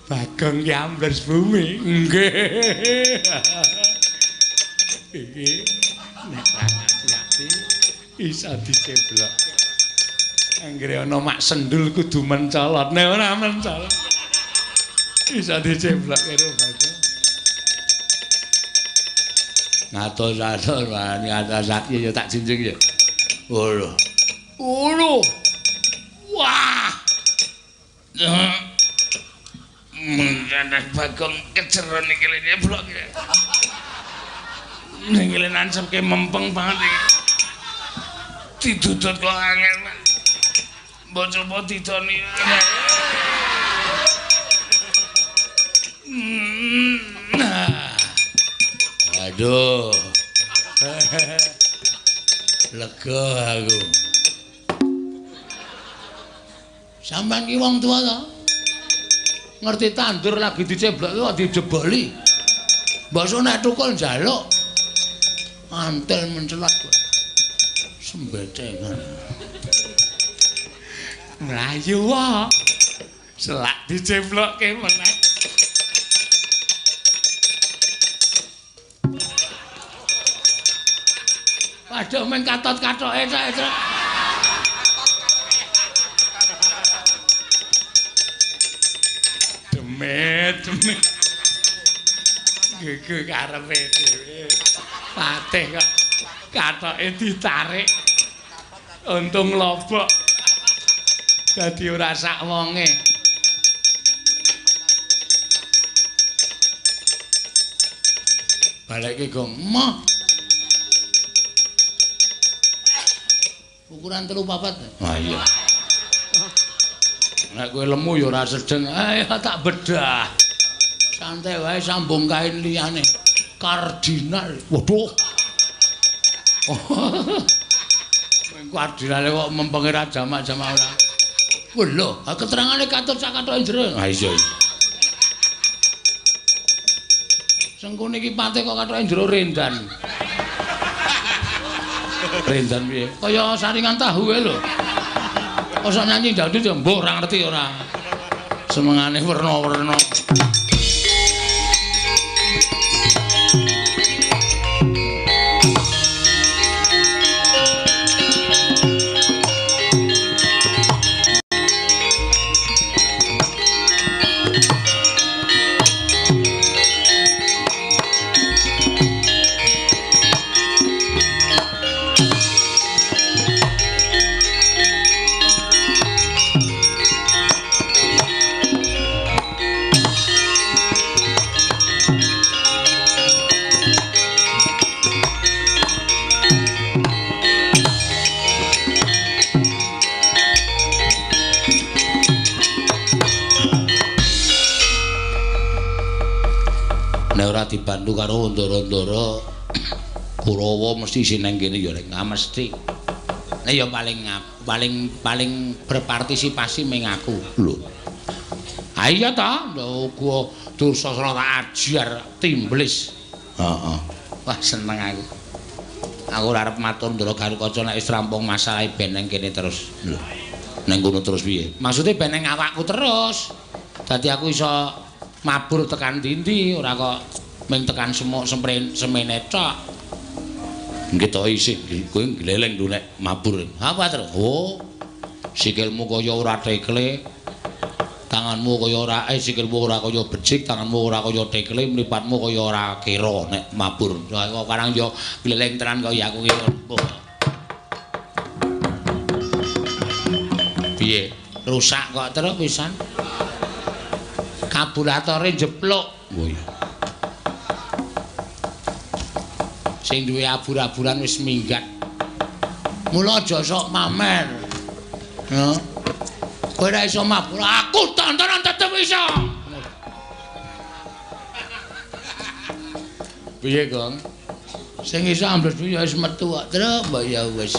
Bagong ki ambles bumi. Nggih. Iki nek ati-ati iso diceblok. Anggere ana mak sendul kudu mencolot. Nek ora mencolot iso diceblok karo Bagong. Ngatos-atos, ngatos ya tak jinjing ya. Ngono. Ngono. Wah. Mengene Bagong kejeron iki lene blok iki. Ning lene nancepke mempeng banget iki. Didudut kok angel, Man. Mbok coba didoni. Aduh. Lega aku. Sampeyan ki wong tuwa to? Ngerti tandur lagi diceblok kok dijeboli. Mbok nek tukul njaluk. Antel mencelat kowe. Sembecengan. Mlayu wae. Selak diceblokke meneh. Waduh meng katot-katoke cek. Demit, demit. Gege karepe dhewe. Patih kok katoke ditarik. Untung lobok. Dadi ora sak wonge. Balekke Gong. Moh. Ukuran 3 4. Wah iya. Nek kowe lemu ya ora sedeng. Ayo tak bedah. Santai wae sambung kain liyane. Kardinal. Waduh. Kardinale kok mempenge ra jamak-jamak ora. Wah lho, keterangane katut sak kathoke jero. Ha iya. Sengkune iki patih kok kathoke jero rendan. Rendan piye? Kaya saringan tahu wae lho. Kosok nyanyi dangdut ya mbuh ora ngerti ora. Senengane werna-werna. Dibantu karo ndara-ndara Kurawa mesti isih nang kene ya rek mesti. Nek ya paling berpartisipasi ming aku. Lho. Ha iya ta, lho gua Dursasana tak ajar timblis. Heeh. Wah seneng aku. Aku ora arep matur Ndara Garukaca nek wis rampung masalahe ben nang kene terus. Lho. Nang kono terus piye? Maksude ben nang awakku terus. Dadi aku iso mabur tekan ndi-ndi, ora kok ming tekan semuk semene tok. Nggih to isih kowe gleleng lho nek mabur. Apa terus? Oh. Sikilmu kaya ora tekle. Tanganmu kaya ora sikilmu ora kaya becik, tanganmu ora kaya tekle, mripatmu kaya ora kira nek mabur. Kok karang yo gleleng tenan kaya aku iki. Piye? Rusak kok terus pisan. Karburatore jeplok. Oh iya. Sing duwe abur-aburan wis minggat. Mula aja sok mamer. Ya. Kowe ora iso mabur, aku tontonan tetep iso. Piye, Gong? Sing iso ambles ya wis metu kok, Truk, mbok ya wis.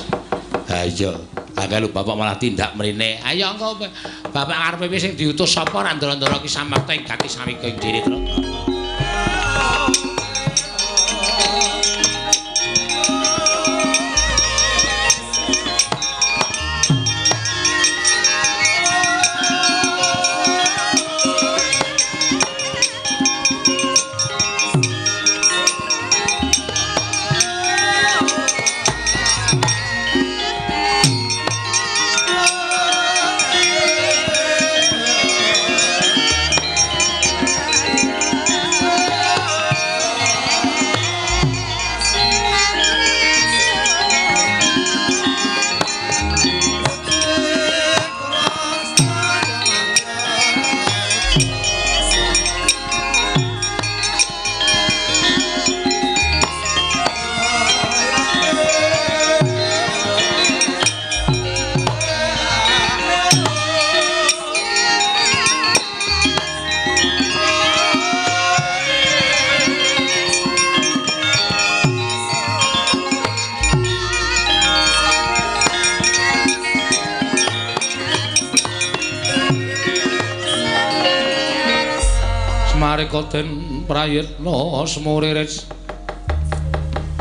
Ha iya, akeh lho bapak malah tindak mrene. Ayo engko bapak karepe piye sing diutus sapa ora ndara-ndara ki samakta ing gati sawika ing dhewe, Truk. Den prayitna semuriris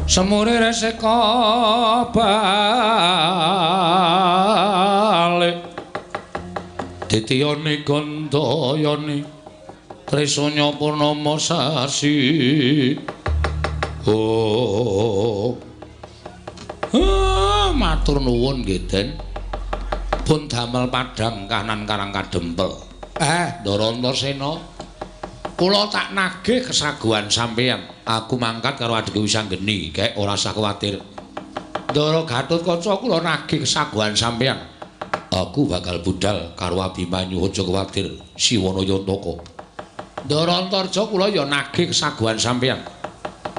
semuriris eka balik ditiyani gandayani trisanya purnama sasi. Oh, matur nuwun nggih Den, pun damel padhang kanan karang kadempel. Ndara Antasena, kula tak nagih kesaguhan sampeyan. Aku mangkat karo adhiku Wisanggeni, kek ora usah kuwatir. Ndara Gatotkaca kula nagih kesaguhan sampeyan. Aku bakal budal karo Abimanyu, aja kuwatir. Siwana Yantaka. Ndara Antarja kula ya nagih kesaguhan sampeyan.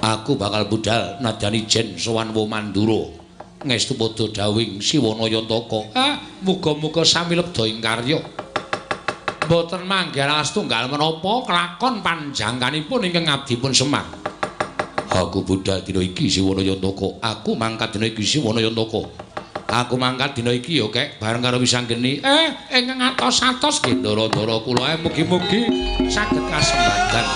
Aku bakal budal nadyan ijen sowan Womandura. Ngestu padha dawing Siwana Yantaka. Muga-muga sami lebda ing karya. Mboten manggih astunggal menapa kelakon panjangkanipun ingkang abdipun Semar. Aku budal dina iki Siwana Yantaka. Aku mangkat dina iki Siwana Yantaka. Aku mangkat dina iki ya kek bareng karo Wisanggeni. Ingkang atos-atos nggih ndara-ndara kula mugi-mugi saged kasembadan.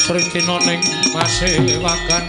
Sritina ning pasewakan.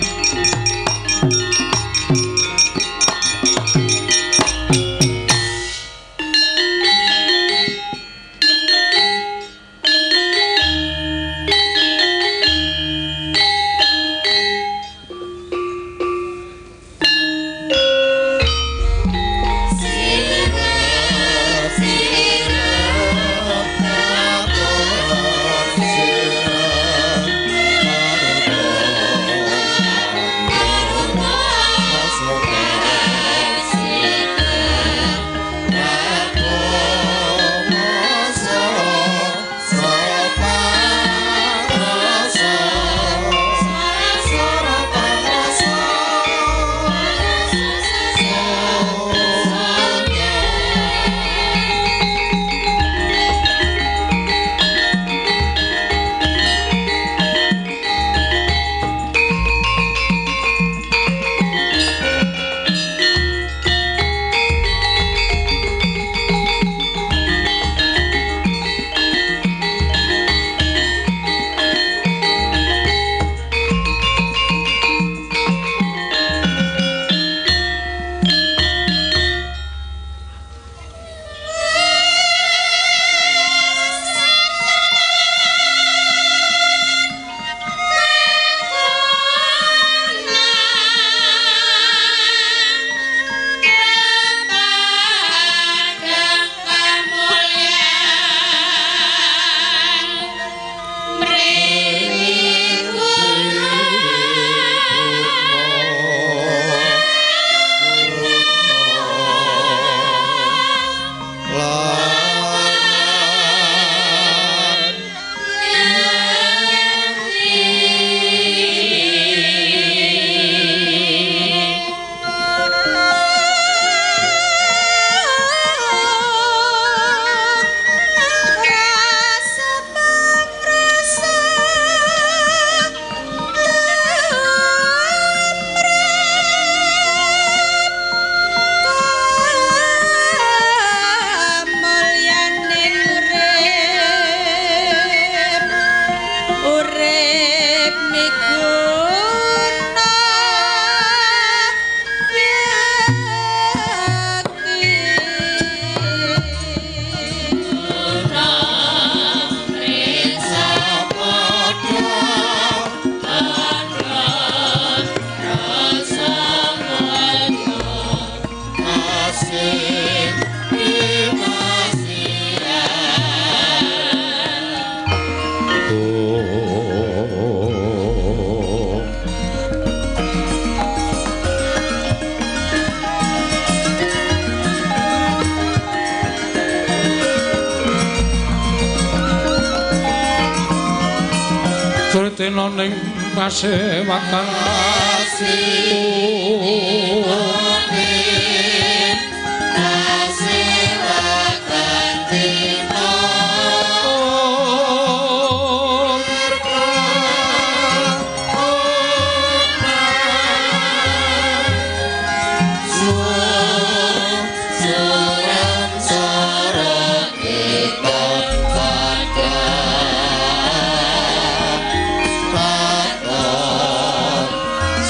Sritina ning pasewakan.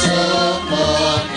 Sumur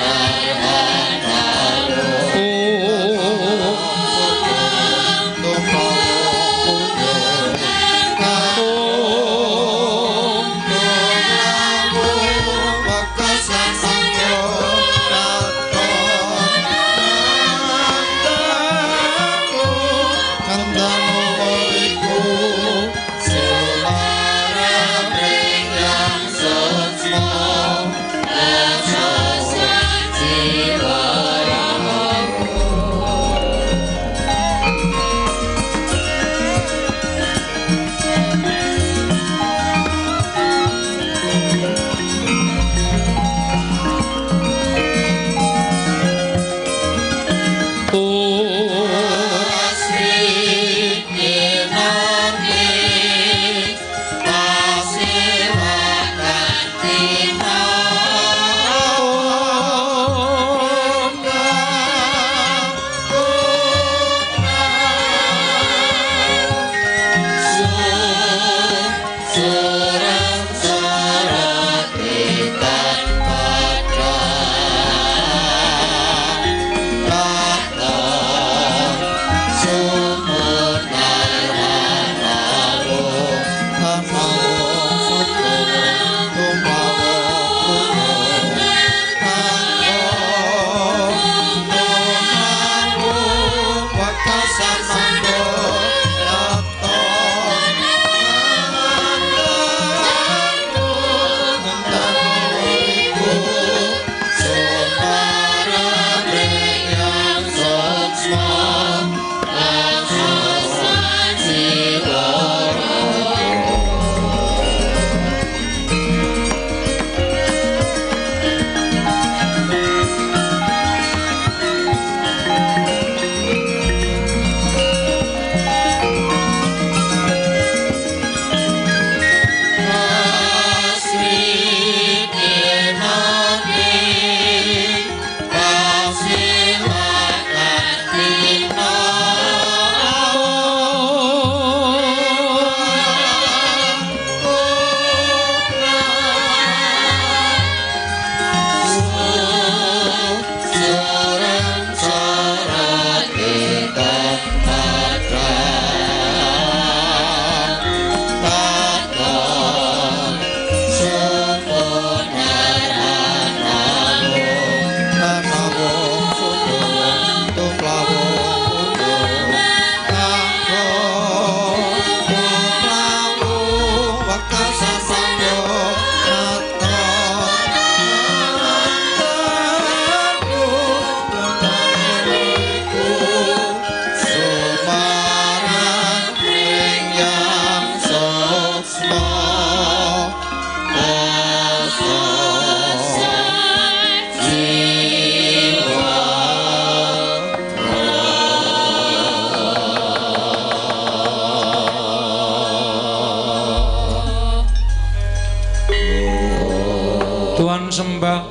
Tuan sembah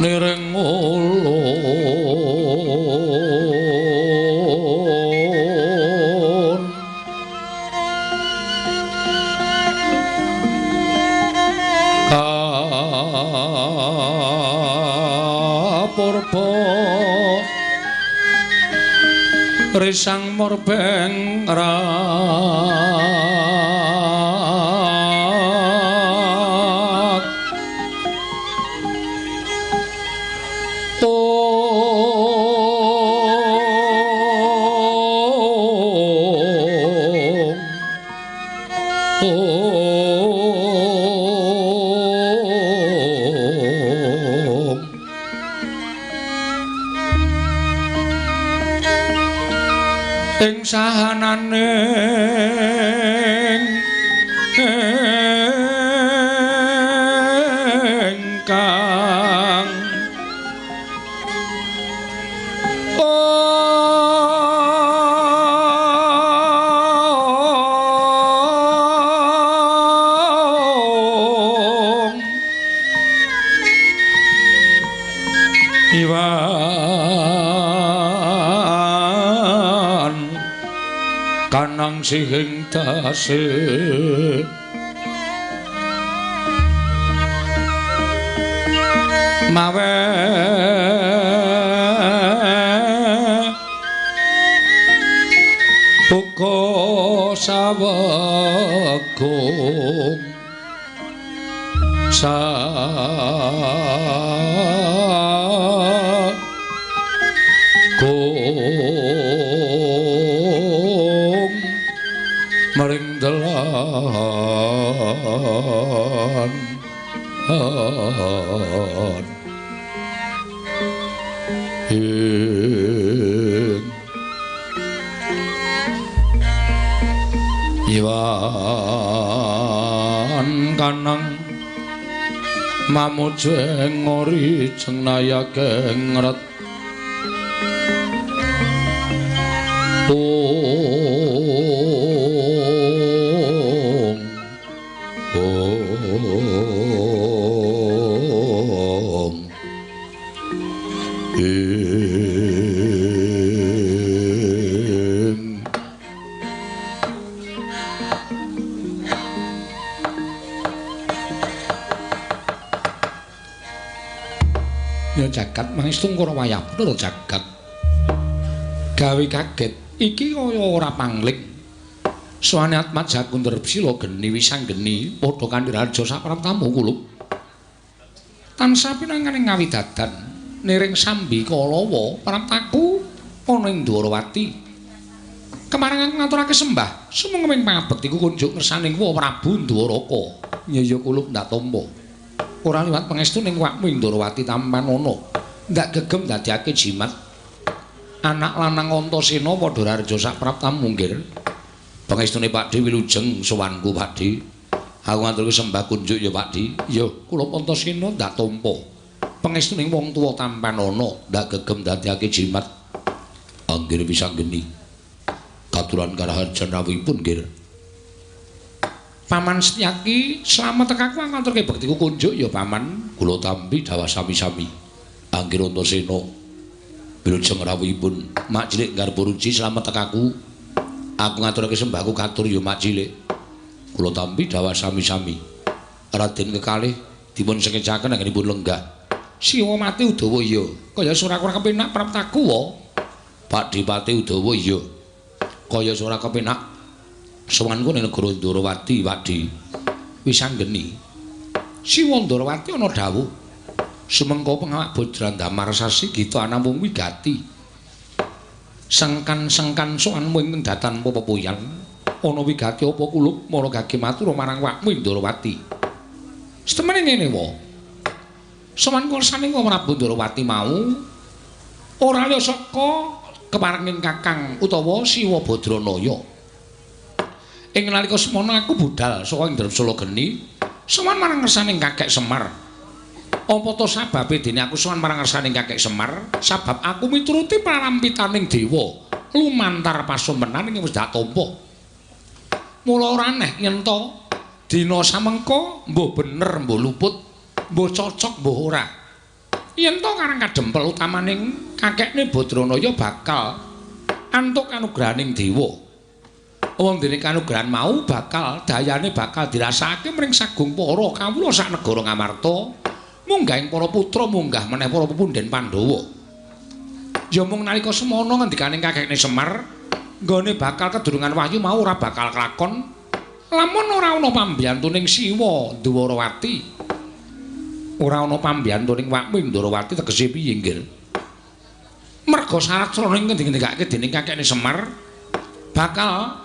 niring ulun kapurba risang murbeng rat ing sahananing ingkang ong iwan kanang sihing dase mawe buka sawegung sagung maring dalan ing iwan kanang mamujeng ori jeng nayake ngret ong ong ing ya jagat mangestu ngkara wayah bener jagat gawe kaget iki kaya ora pangling. Suwane Atmaja Kundrebsila geni wisanggeni padha kanthi raja sapraptamu kulup. Tansah pinanganing ngawidadan niring sambi kalawa praptaku ana ing Dwarawati. Kemarang aku ngaturake sembah sumenging pangabektiku kunjuk ngersaning wa Prabu Ndwaraka. Ya ya kulup ndak tampa. Ora liwat pangestu ning wakmu ing Dwarawati tampan ana. Ndak gegem dadiake jimat. Anak lanang Antasena padha raja sapraptamu nggir. Pangestune Pakdhe wilujeng sowanku Pakdhe. Aku ngaturke sembah kunjuk ya Pakdhe. Ya kula Antasena ndak tampa. Pangestune wong tuwa tampan ana ndak gegem dadiake jimat. Anggir wisanggeni. Katuran karaharjan rawuhipun nggir. Paman Setyaki slamet tekaku ngaturke bektiku kunjuk ya paman. Kula tampi dawah sami-sami. Anggir Antasena wilujeng rawuhipun. Mak cilik Garba Ruci slamet tekaku. Aku ngaturake sembahku katur ya mak cilik. Kula tampi dawah sami-sami. Raden kekalih dipun sekecaken anggenipun lenggah. Siwa mati Udawa iya. Kaya ora kurang kepenak praptaku wa. Pakdhe Pati Udawa iya. Kaya ora kepenak sowanku ning negara Ndorowati Pakdhe. Wisanggeni. Siwa Ndorowati ana dawuh. Sumengko pengawak Bajrandamar sasi gita anamung wigati. Sengkan-sengkan sowanmu ing datan pepepuyan ana wigati apa kulup mara gage matur marang wakmu ing Ndorowati. Setemene ngene wa. Sowan kersane Prabu Ndorowati mau ora liya saka keparenging Kakang utawa Siwa Badranaya. Ing nalika semono aku budal saka ing Drepsala Geni sowan marang ngersaning Kakek Semar. Apa to sababe dene aku sowan marang ngersaning Kakek Semar? Sabab aku mituruti parampitaning dewa lumantar pasumenan ing wis dak tampa. Mula ora aneh yen to dina samengko mbuh bener mbuh luput Mbuh cocok mbuh ora. Yen to Karang Kadempel utamaning kakekne Badranaya bakal antuk kanugrahaning dewa. Wong dene kanugrahan mau bakal dayane bakal dirasakake mring sagung para kawula sak negara Ngamarta, munggahing para putra munggah meneh para pepundhen Pandhawa. Ya mung nalika semono ngendikaning kakekne Semar, nggone bakal kedurungan wahyu mau ora bakal kelakon lamun ora ana pambiyantuning Siwa Ndwarawati. Ora ana pambiyantuning Wakmi Ndwarawati tegese piye nggih? Merga syarat srana ing ngendikake dening kakekne Semar bakal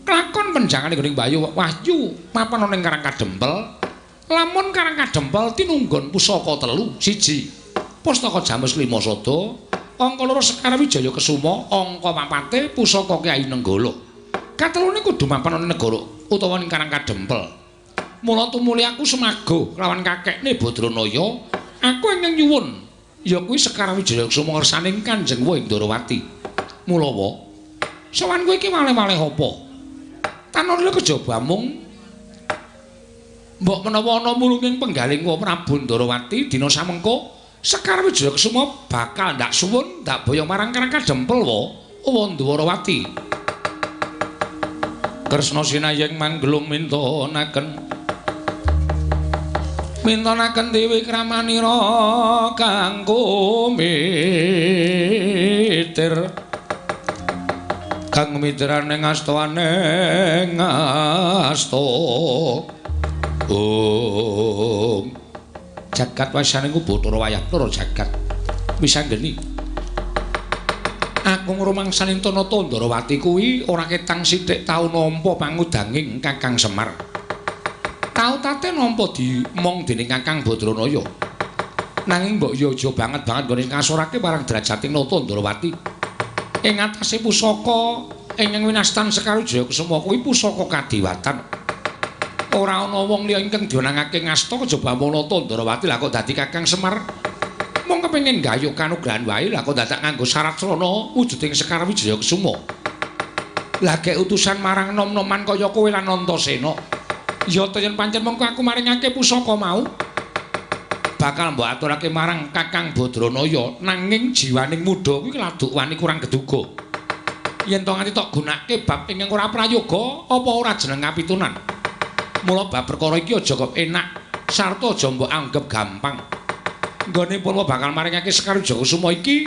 kelakon penjangane gone Bayu Wahyu mapan ana ing Karang Kadempel. Lamun Karang Kadempel tinunggon pusaka telu, siji Pustaka Jamus Lima Sada, angka loro Sekar Wijaya Kesuma, angka papate pusaka Kyai Nenggala. Katelune kudu mapan ana negara utawa ning Karang Kadempel. Mula tumuli aku semago lawan kakekne Badranaya, aku ingkang nyuwun ya kuwi Sekar Wijaya Kesuma ngersaning Kanjeng Ndrawati. Mula wa sowan kowe iki waleh-waleh apa? Tanurle kejaba mung mbok menawa ana mulunging penggaling wa Prabu Ndrawati dina samengko Sekar Wijaya Kesuma bakal ndak suwun ndak boyong marang Karang Kadempel wa Ndwarawati. Kresna sinayeng manggelung mintonaken mintonaken dewi kramanira kang kumitir kang mitrane ngastawane ngasta. Om jagat wasane ku Bathara wayah loro jagat wisanggeni. Aku ngrumangsani Tanata Ndrawati kuwi ora ketang sithik tau nampa pangudanging Kakang Semar. Tau tate nampa dimong dening Kakang Badranaya. Nanging mbok ya aja banget-banget nggone ngasorake marang derajating Nata Ndrawati. Ing atase pusaka ingkang winastan Sekar Wijaya Kesuma kuwi pusaka kadiwatan. Ora ana wong liya ingkang diwenangake ngasta kejaba Nata Ndrawati lah kok dadi Kakang Semar. Mung kepengin gayuh kanugrahan wae lah kok dadak nganggo syarat srana wujuding Sekar Wijaya Kesuma. Lah gek utusan marang nom-noman kaya kowe lan Antasena. Ya ta yen pancen mengko aku maringake pusaka mau bakal mbok aturake marang Kakang Badranaya, nanging jiwaning muda kuwi laduk wani kurang geduga. Yen to nganti tok gunake bab ingkang ora prayoga apa ora jeneng kapitunan. Mula bab perkara iki aja kok enak sarta aja mbok anggep gampang. Nggone purwa bakal maringake Sekar Wijaya Kesuma iki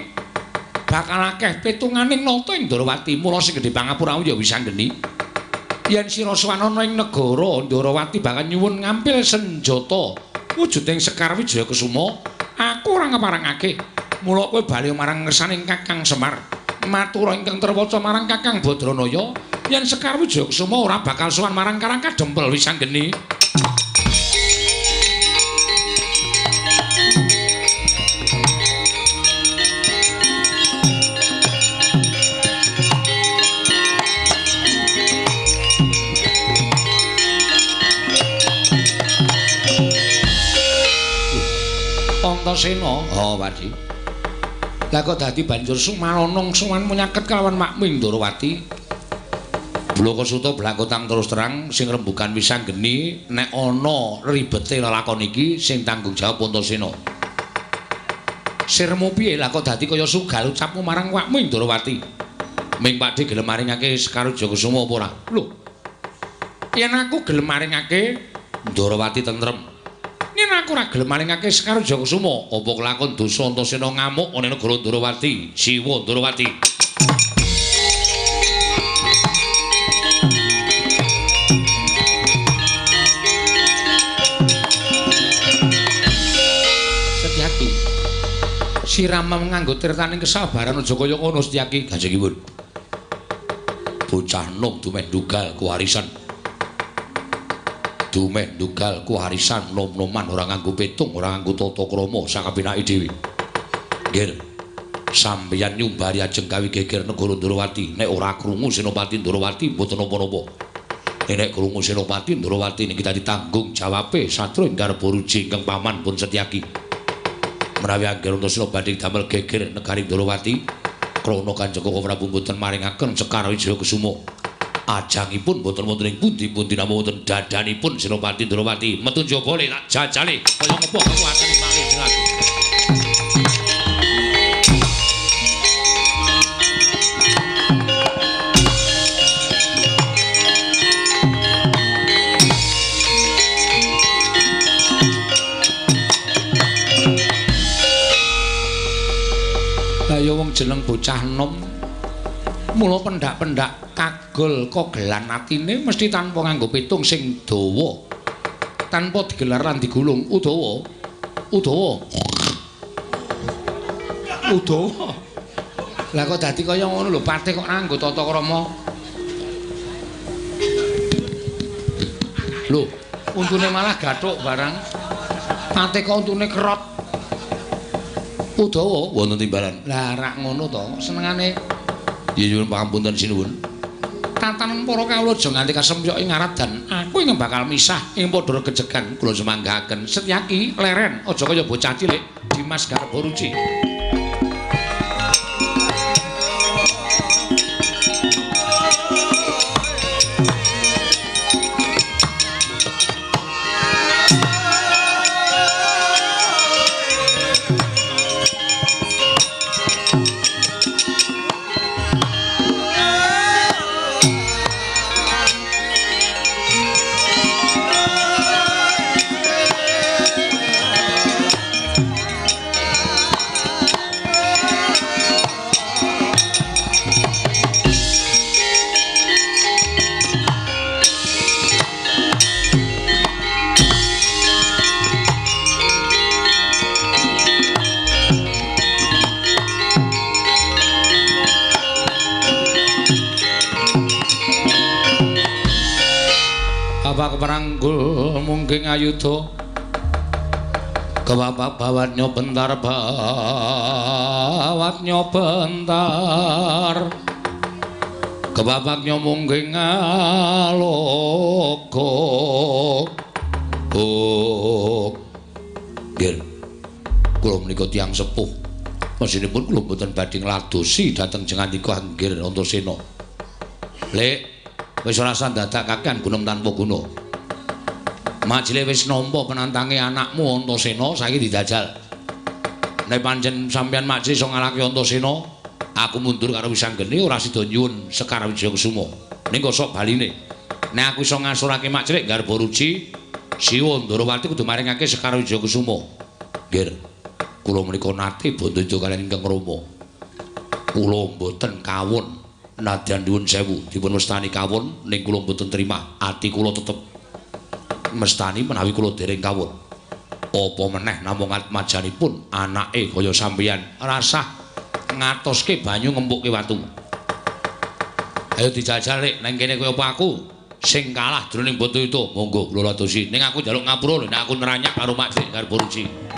bakal akeh pitunganing nata ing Ndrawati. Mula sing gedhe pangapuramu ya wisanggeni. Yen sira sowan ana ing negara Ndrawati bakal nyuwun ngampil senjata wujuding Sekar Wijaya Kesuma, aku ora ngeparengake. Mula kowe bali marang ngersaning Kakang Semar, matur ingkang terwaca marang Kakang Badranaya yen Sekar Wijaya Kesuma ora bakal sowan marang Karang Kadempel wisanggeni. Antasena, oh Padi. Lah kok dadi banjur sumanonong sowan munyaket kelawan Makmi Ndrawati. Blakasuta blakotang terus terang sing rembugan wisanggeni nek ana ribete lelakon iki sing tanggung jawab Antasena. Sirmu piye lah kok dadi kaya sugal ucapmu marang Makmi Ndrawati? Ming Pakde gelem maringake Sekar Wijaya Kesuma apa ora? Lho. Yen aku gelem maringake Ndrawati tentrem. Yen aku ora gelem maringake Sekar Wijaya Kesuma, apa kelakon dosa Antasena ngamuk ana negara Ndrawati, Siwa Ndrawati. Setyaki. Sirama nganggo tirtaning kesabaran aja kaya ngono Setyaki, Kanjengipun. Bocah nom dumeh ndugal kuwarisan. Dumeh ndugal kuwarisan nom-noman ora nganggo petung, ora nganggo tata krama sakapenake dhewe. Nggih. Sampeyan nyumbari ajeng gawe geger negara Ndrawati, nek ora krungu Senopati Ndrawati mboten napa-napa. Nek krungu Senopati Ndrawati niki dadi tanggung jawabe satru ing garba ruji ingkang paman pun Setyaki. Menawi angger Antasena badhe damel geger negari Ndrawati, krana Kanjeng Koko Prabu mboten maringaken Sekar Wijaya Kesuma. Ajangipun boten wonten ing pundi-pundi namung wonten dadanipun Senopati Ndrawati. Metu njaba le tak jajale kaya ngapa kekuatane malih jeneng. Lah wong jeneng bocah enom mula pendak-pendak kagol kogelan atine mesti tanpa nganggo pitung sing dawa, tanpa digelar lan digulung. Udawa, udawa, udawa. Lah kok dadi kaya ngono lho, patih kok nganggo tata krama. Lho, untune malah gathuk barang. Patih kok untune kerot. Udawa wonten timbalan. Lah rak ngono to, senengane. Ya nyuwun pangapunten sinuwun. Tatanan para kawula aja nganti kasemyok ing ngaradan. Aku ing bakal misah ing padha regejegan kula semanggaken. Setyaki leren aja kaya bocah cilik Dimas Garbaruci. Keparanggul mungking ayuda kebapak bawatnya bentar bawatnya bentar kebapaknya mungking aloka. Oh nggih, kula menika tiyang sepuh, mesinipun kula mboten badhe ngladosi dhateng jengandika Anggir Antasena. Lek wis ora usah dadak kakean gunem tanpa guna. Majile wis nampa penantange anakmu Antasena, saiki dijajal. Nek pancen sampeyan Makcil iso ngalahke Antasena, aku mundur karo Wisanggeni ora sida nyuwun Sekar Wijayakusuma. Ning kosok baline. Nek aku iso ngasurake Makcil Garbaruci, Siwa Ndrawati kudu maringake Sekar Wijayakusuma. Nggih. Kula menika nate bandha kaliyan ingkang Rama. Kula mboten kawon. Nadyan nyuwun sewu dipun mestani kawon ning kula mboten terima. Ati kula tetep mestani menawi kula dereng kawon. Apa meneh namung atmajanipun anake kaya sampeyan rasah ngatoske banyu ngempukke watu. Ayo dijajal rek nang kene kaya apa aku sing kalah jroning Bantayuda. Monggo kula ladosi. Ning aku njaluk ngapura lho nek aku neranyak karo Mak Cik Garbaruci.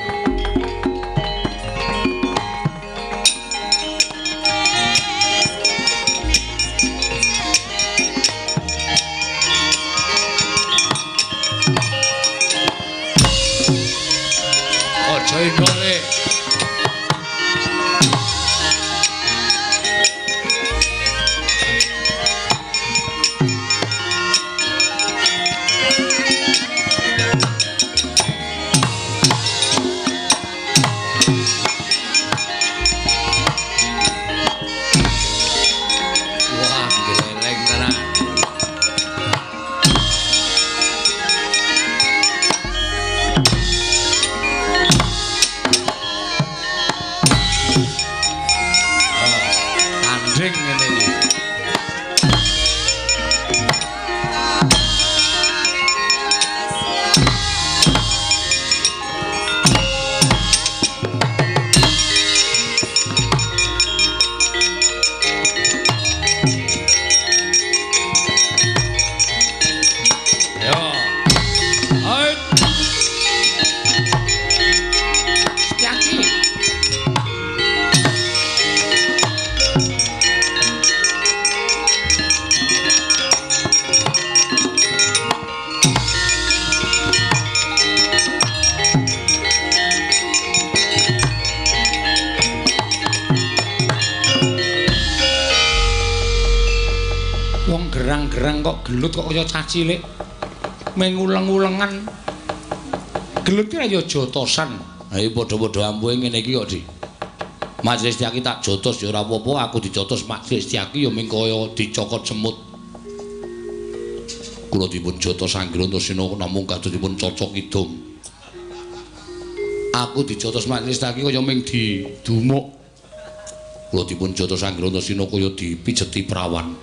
gerang-gerang kok gelut kok kaya cah cilik. Menguleng-ulengan. Gelut ki ya jotosan. Ha iki padha-padha ampuhe ngene iki kok, Di. Majelis Setyaki tak jotos ya ora apa-apa, aku dijotos Majelis Setyaki ya ming kaya dicokot semut. Kula dipun jotos Anggir Antasena namung kados dipun cocok kidung. Aku dijotos Majelis Setyaki kaya ming didumuk. Kula dipun jotos Anggir Antasena kaya dipijeti prawan.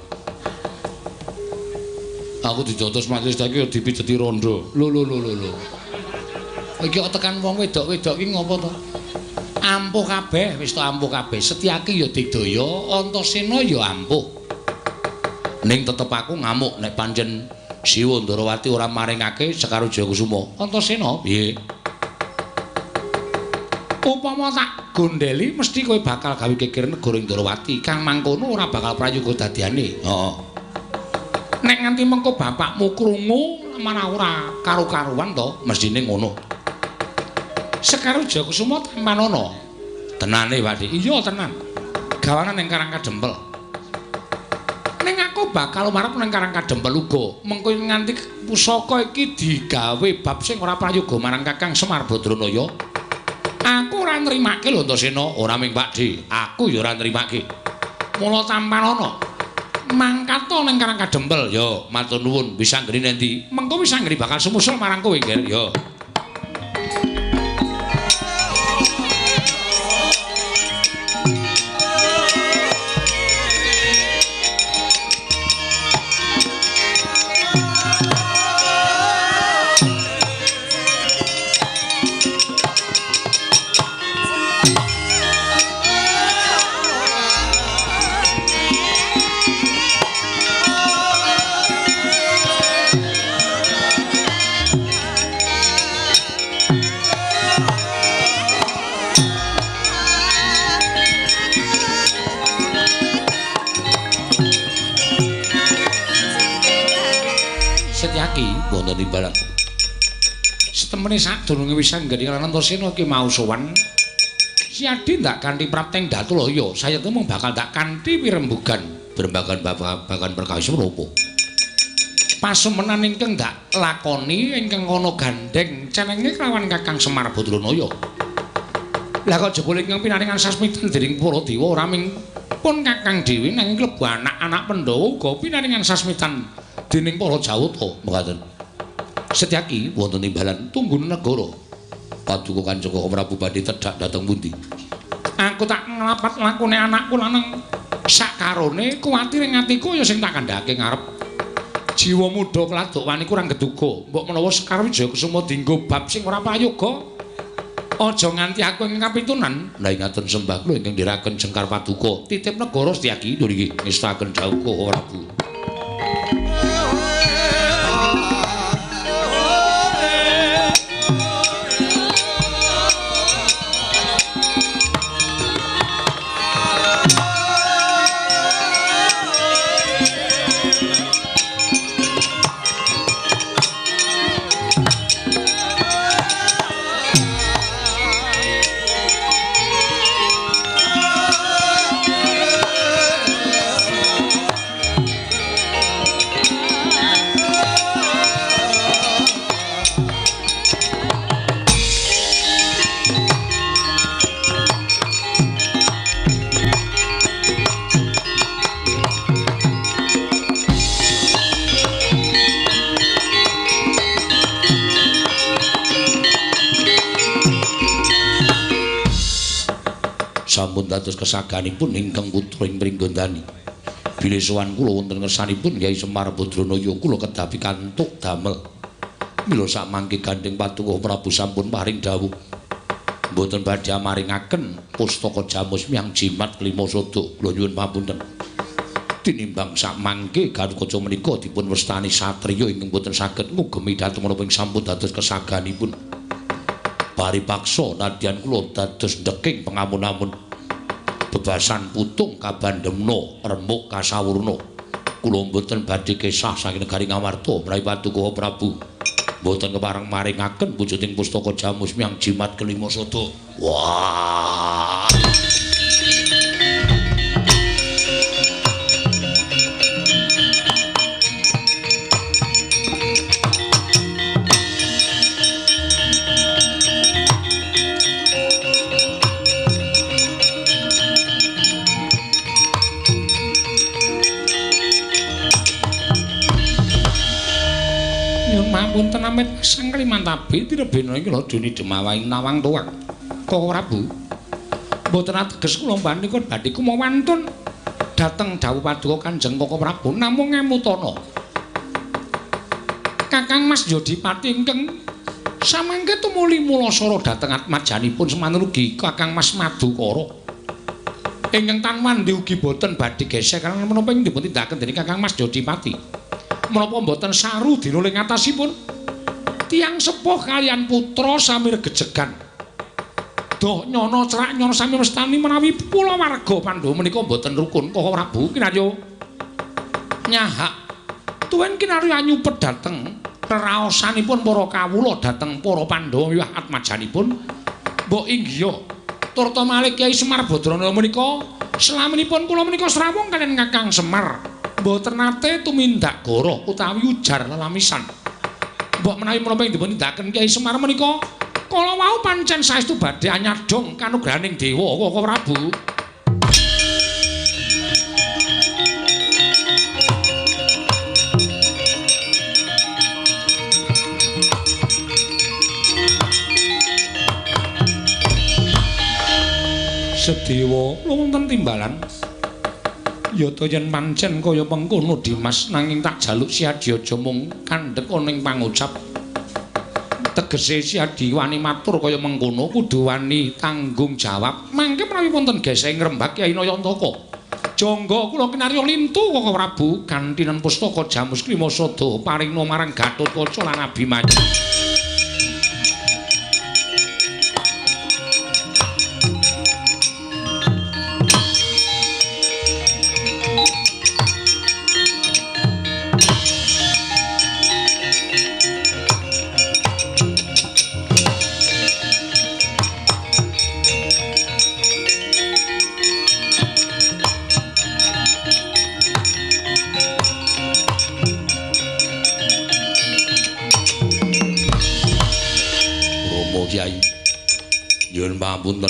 Aku dijotos Majelis Setyaki kaya dipijeti rondo. Lho lho lho lho. Iki kok tekan wong wedok-wedok iki ngopo to? Ampuh kabeh, wis to ampuh kabeh. Setyaki ya digdaya, Antasena ya ampuh. Ning tetep aku ngamuk nek pancen Siwa Ndarawati ora maringake Sekar Wijayakusuma. Antasena, piye? Upama tak gondeli mesti kowe bakal gawe geger negara Ndarawati. Kang mangkono ora bakal prayoga dadiane. Heeh. Nek nganti mengko bapakmu krungu marah ora karo-karuan to, mestine ngono. Sekar Wijayakusuma tampanana. Tenane, Pak Dik. Iya, tenan. Gawanan ning Karang Kadempel. Ning aku bakal marep ning Karang Kadempel uga. Mengko nganti pusaka iki digawe bab sing ora prayoga marang Kakang Semar Badranaya. Aku ora nrimake lho Antasena, ora ming Pak Dik. Aku ya ora nrimake. Mula tampanana. Mangkat to ning Karang Kadempel. Ya, matur nuwun. Wis anggere nendi? Mengko wis anggere bakal sumusul marang kowe, Nger. Ya. Wonten timbalan. Setemene sadurunge wis anggene lan Antasena ki mau sowan. Si Adi ndak kanthi prapteng Datulaya, sayete mung bakal ndak kanthi pirembugan, berembagan babagan perkawis menapa. Pasumenan ingkang ndak lakoni ingkang ana gandheng cenenge kelawan Kakang Semar Badranaya. Lah kok jebul ingkang pinaringan sasmitan dening para dewa ora ming pun Kakang dhewe nanging klebu anak-anak Pandhawa uga pinaringan sasmitan dening para Jawata. Mekaten. Setyaki wonten timbalan tunggun negara. Paduka Kanjeng Prabu badhe tedhak dhateng pundi? Aku tak nglapat lakune anakku lanang sakarone kuwatir ing atiku ya sing tak kandhake ngarep. Jiwa muda kladuk wani kurang geduga. Mbok menawa Sekar Wijayakusuma dienggo bab sing ora prayoga. Aja nganti aku ing kapitunan. Lah ingaten sembah kula ingkang ndherekaken jengkar paduka. Titip negara Setyaki nggih ngestaken dawuh Prabu. Sampun dados kesaganipun ingkang putra ing Pringgondani. Bilih sowan kula wonten ngersanipun Kyai Semar Badranaya kula kedah pikantuk damel. Mila samangke gandheng paduka Prabu sampun paring dawuh. Mboten badhe maringaken pustaka jamus miyang jimat kelima sada. Kula nyuwun pamunten. Tinimbang samangke Gatotkaca menika dipun wastani satriya ingkang boten saged ngugemi dhateng menapa ing sampun dados kesaganipun. Paripaksa nadyan kula dados ndeking pengamun-amun. Bebasan putung kabandemna remuk kasawurna. Kula mboten badhe kesah saking negari Ngamarta menawi paduka Prabu mboten kepareng maringaken wujuding pustaka jamus miyang jimat kelima sada. Wah. Kalimantabi tirebena iki lho dene demawaing nawang tuwak. Koko Prabu. Mboten ateges kula mbanika badhe kumawantun dhateng dawuh paduka Kanjeng Koko Prabu namung ngemutana. Kakang Mas Yodipati ingkang samangke tumuli mulasara dhateng atmajanipun semanten ugi Kakang Mas Madukara. Ingkang tanwandi ugi boten badhe gesek karena menapa ing dipun tindakaken dening Kakang Mas Yodipati. Menapa mboten saru dinuling atasipun? Tiyang sepuh kaliyan putra sami regejegan. Doh nyono cerak nyono sami mestani menawi kulawarga Pandhawa menika mboten rukun. Koko Prabu kinarya nyahak tuwin kinarya nyupet dhateng reraosanipun para kawula dhateng para Pandhawa wiwah atmajanipun. Mbok inggiha turta malih Kyai Semar Badrana menika selaminipun kula menika srawung kaliyan Kakang Semar mboten nate tumindak goro utawi ujar lelamisan. Mbok menawi menapa ing dipun tindakaken Kyai Semar menika kala wau pancen saestu badhe anyadong kanugrahaning dewa Koko Prabu. Sedewa wonten timbalan. Yata yen pancen kaya mengkono Dimas, nanging tak jaluk Siadi aja mung kandhek ana ing pangucap. Tegese Siadi wani matur kaya mengkono kudu wani tanggung jawab. Mangke menawi wonten geseh ngrembak Kyai Nayantaka. Jangga kula kinarya lintu Koko Prabu gantinen pustaka Jamus Klimasada paringna marang Gatotkaca lan Abimanyu. Pangapunten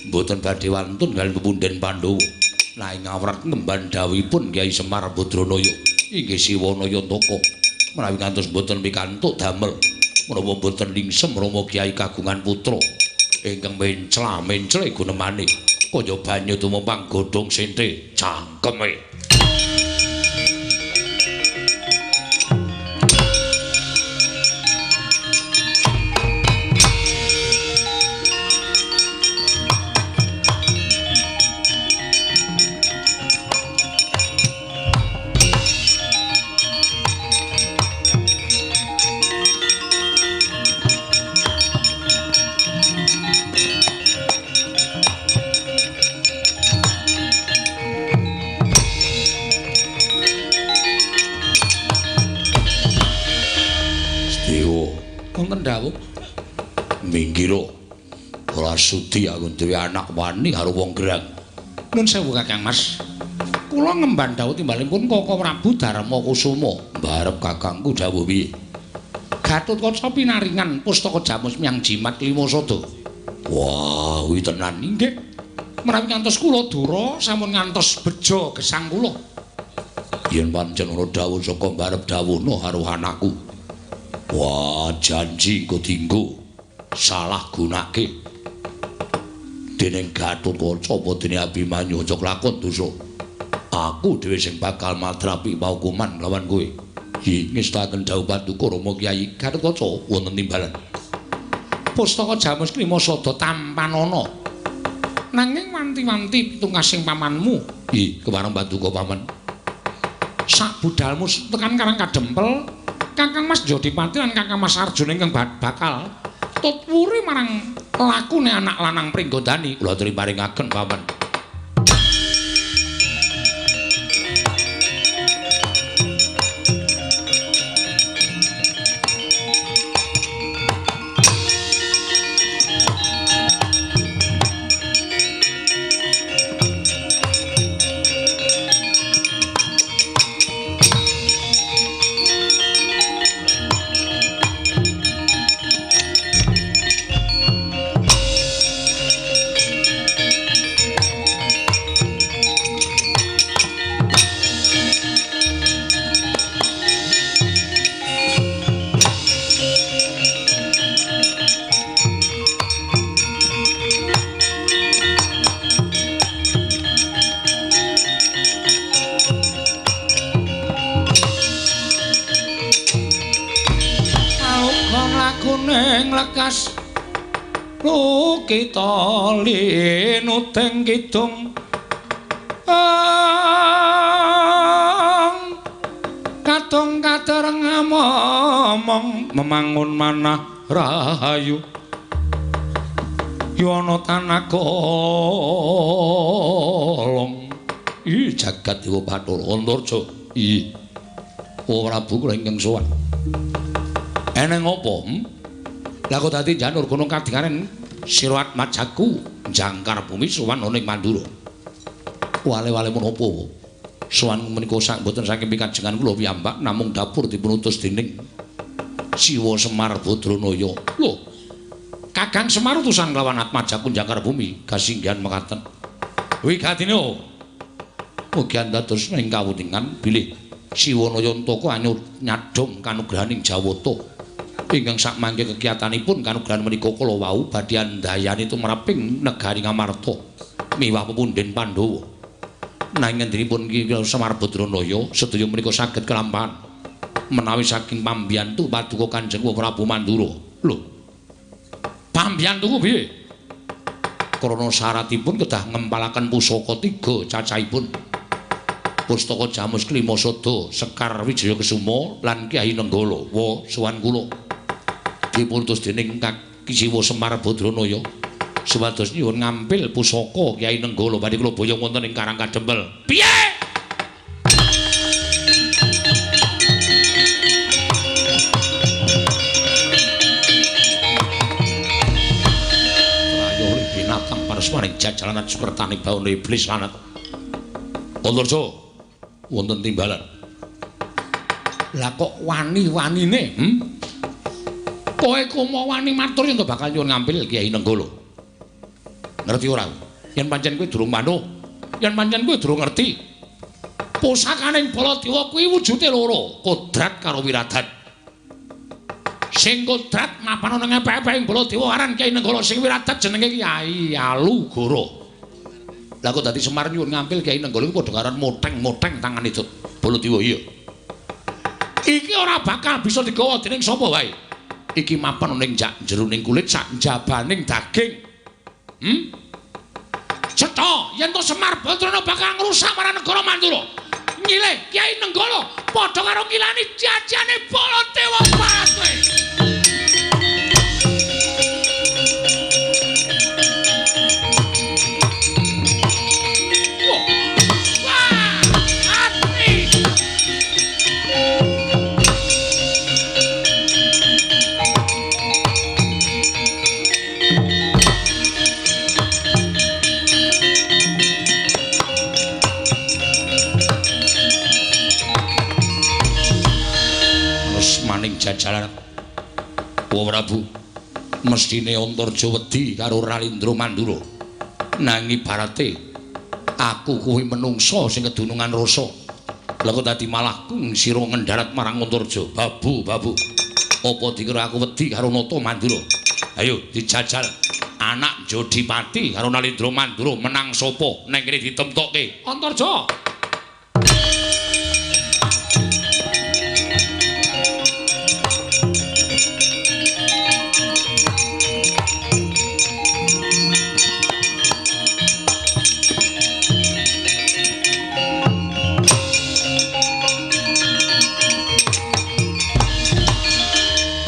mboten badhe wantun kaliyan pepunden Pandhawa nanging awrat ngemban dawuhipun Kyai Semar Badranaya inggih Siwa Nayantaka menawi ngantos mboten pikantuk damel menapa mboten lingsem Rama Kyai kagungan putra ingkang mencla-mencle gunemane kaya banyu tumempang godhong sente cangkeme. Minggiro ora sudi aku duwe anak wani karo wong gerang. Nun sewu Kakang Mas. Kula ngemban dawuh timbalipun Koko Prabu Darma Kusuma. Mbarep kakangku dawuh piye? Gatotkaca pinaringan pustaka Jamus Miang Jimat Klimasada. Wah, kuwi tenan inggih. Menawi ngantos kula dura sampun ngantos bejo gesang kula. Yen pancen ana dawuh saka mbarep dawuhna karo anakku. Wah, janji engko dinggo salah gunake. Dening Gatotkaca apa dene Abimanyu aja klakon dosa. Aku dhewe sing bakal madrapi paukuman lawan kowe. Hi, ngestaken dawuh paduka Rama Kyai Gatotkaca wonten timbalan. Pustaka Jamus Klimasada tampanana. Nanging wanti-wanti pitungkasing pamanmu. Hi, kepareng paduka paman. Sak budalmu tekan Karang Kadempel, Kakang Mas Jodipati lan Kakang Mas Arjuna ingkang bakal tutwuri marang lakune anak lanang Pringgondani. Kula aturi paringaken paman. lekas lukita linuteng kidung katung katereng momong memangun manah rahayu yono tanah kolong. Ih jagat dewa Bathara Antarja. Ih Prabu kula ingkang sowan. Eneng apa? Lah kok dadi janur gunung kadingaren sira atmajaku jangkar bumi sowan ana ing Mandura. Wale-wale menapa? Sowan menika sak mboten saking pikajengan kula piyambak namung dapur dipun utus dening Siwa Semar Badranaya. Lho, Kakang Semar utusan kelawan atmajaku jangkar bumi kasinggihan mekaten. Wigatine mugi andados ing kawuningan bilih Siwa Nayantaka anyur nyadhong kanugrahaning Jawata. Ingkang sakmangke kekiyatanipun kanugrahan menika kala wau badhe andayani tumraping negari Ngamarta miwah pepundhen Pandhawa. Nanging ngendinipun Ki Semar Badranaya sedaya menika saged kelampahan menawi saking pambiyantu paduka Kanjeng Prabu Mandura. Lho, pambiyantu piye? Krana syaratipun kedah ngempalaken pusaka 3 cacahipun. Pustaka Jamus Klima Sada, Sekar Wijaya Kesuma lan Kyai Nenggala. Wa sowan kula dipun utus dening Kaki Siwa Semar Badranaya supados nyuwun ngampil pusaka Kyai Nenggala badhe kula boyong wonten ing Karang Kadempel. Piye? Rayo binatang parasmaning jajalanan sukertane bawana iblis lanat. Antarja wonten timbalan. Lah kok wani-wanine? Kowe komo wani matur yen bakal nyuwun ngampil Kyai Nenggala. Ngerti ora? Yen pancen kowe durung manut, yen pancen kowe durung ngerti. Pusakaning Baladewa kuwi wujude loro, kodrat karo wiradat. Sing kodrat mapan ana ngepek-epek ing Baladewa aran Kyai Nenggala, sing wiradat jenenge Kyai Alugoro. Lah kok dadi Semar nyuwun ngampil Kyai Nenggala iku padha karo moteng-moteng tangane Baladewa. Iya. Iki ora bakal bisa digawa dening sapa wae. Iki mapan ana ing jeroning kulit sak njabaning daging. Cetha yen to Semar Badrana bakal ngrusak marang negara Mandura. Nyilih Kyai Nenggala padha karo ngilani jajane Baladewa Barat kowe. Jajaran Wa Prabu mestine Antarja wedi karo Ralindra Mandura. Nanging ibarate aku kuwi menungsa sing kedunungan rasa. Lah kok dadi malah sira ngendharat marang Antarja. Babu, babu. Apa dikira aku wedi karo Nata Mandura? Ayo dijajal. Anak Jodipati karo Nalindra Mandura menang sapa? Neng kene ditemtokke. Antarja.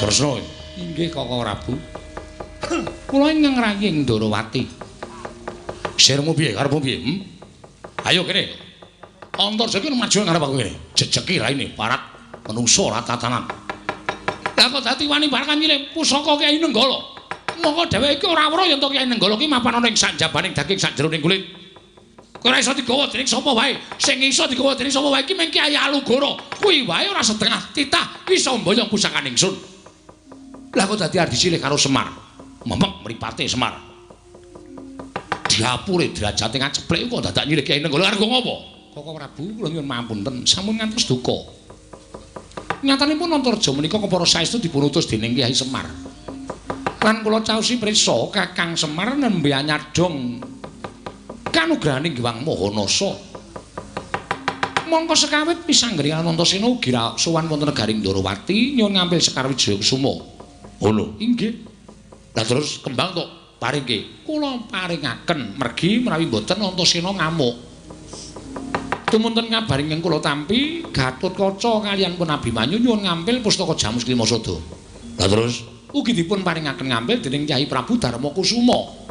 Kresna. Inggih Kaka Prabu. Kula ingkang ngrayi ing Ndorowati. Sirmu piye? Karepmu piye? Ayo kene. Antarja iki maju ngarep aku kene. Jejeki raine parat menungso ora tatanan. Lah kok dadi wani barang nyilih pusaka Kyai Nenggala. Mongko dheweke iki ora weruh yen to Kyai Nenggala ki mapan ana ing sakjabaning daging sakjeroning kulit. Kowe ora iso digawa dening sapa wae. Sing iso digawa dening sapa wae iki mung Kyai Alugoro. Kuwi wae ora setengah titah iso mboyong pusakane ingsun. Lah kok dadi ardi silih karo Semar. Memek mripate Semar. Diapure derajate ngaceplek kok dadak nyilih Kyai Nenggala arep ngopo? Kaka Prabu kula nyuwun mampunten sampun ngantos duka. Nyatanipun Antarja menika kepara saestu dipun utus dening Kyai Semar. Lan kula caosi prisa Kakang Semar nembe anyadhong kanugrahaning Hyang Maha Nasa. Mongko sekawit pisanggri Anantasena ugi sowan wonten negaring Ndorowati nyuwun ngampil Sekar Wijaya Kusuma. Ngono. Inggih. Lah terus kembang tok paringke. Kula paringaken mergi menawi mboten Antasena ngamuk. Tumunten kabar ingkang kula tampi Gatotkaca kaliyan pun Abimanyu nyuwun ngampil pustaka Jamus Klimasada. Lah terus ugi dipun paringaken ngampil dening Kyai Prabu Darma Kusuma.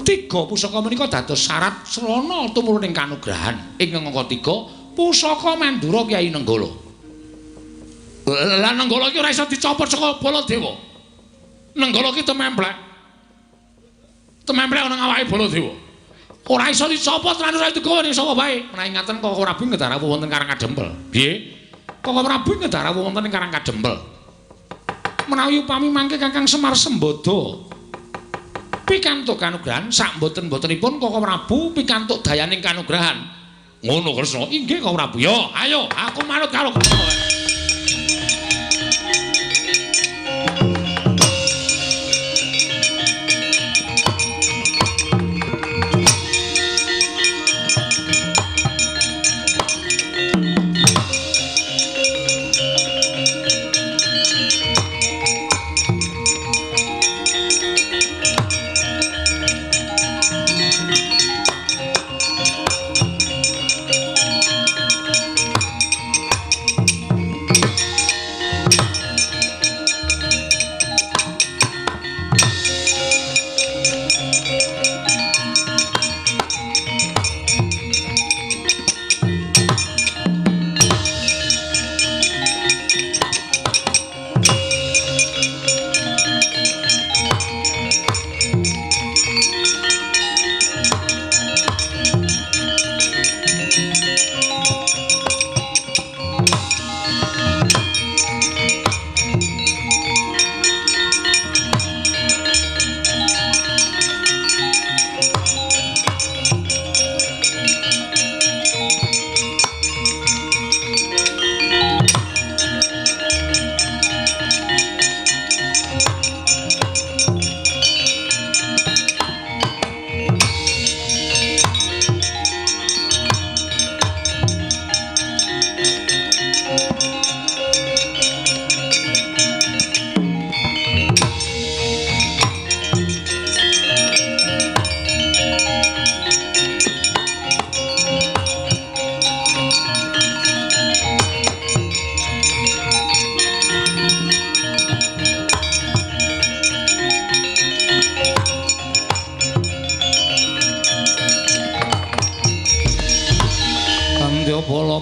Tiga pusaka menika dados syarat srana tumurun ing kanugrahan. Ingkang angka 3 pusaka Mandura Kyai Nenggala. Lah Nenggala iki ora iso dicopot saka Baladewa. Nenggala iki tememplek. Tememplek ana awake Baladewa. Ora iso dicopot lan ora digawa ning sapa bae. Menawi ngaten Koko Prabu ngedah rawuh wonten Karang Kadempel. Piye? Koko Prabu ngedah rawuh wonten ing Karang Kadempel. Menawi upami mangke Kakang Semar Sembada pikantuk kanugrahan sak mboten-mbotenipun Koko Prabu pikantuk dayaning kanugrahan. Ngono Kresna. Inggih Koko Prabu. Yo, ayo aku manut karo Kresna.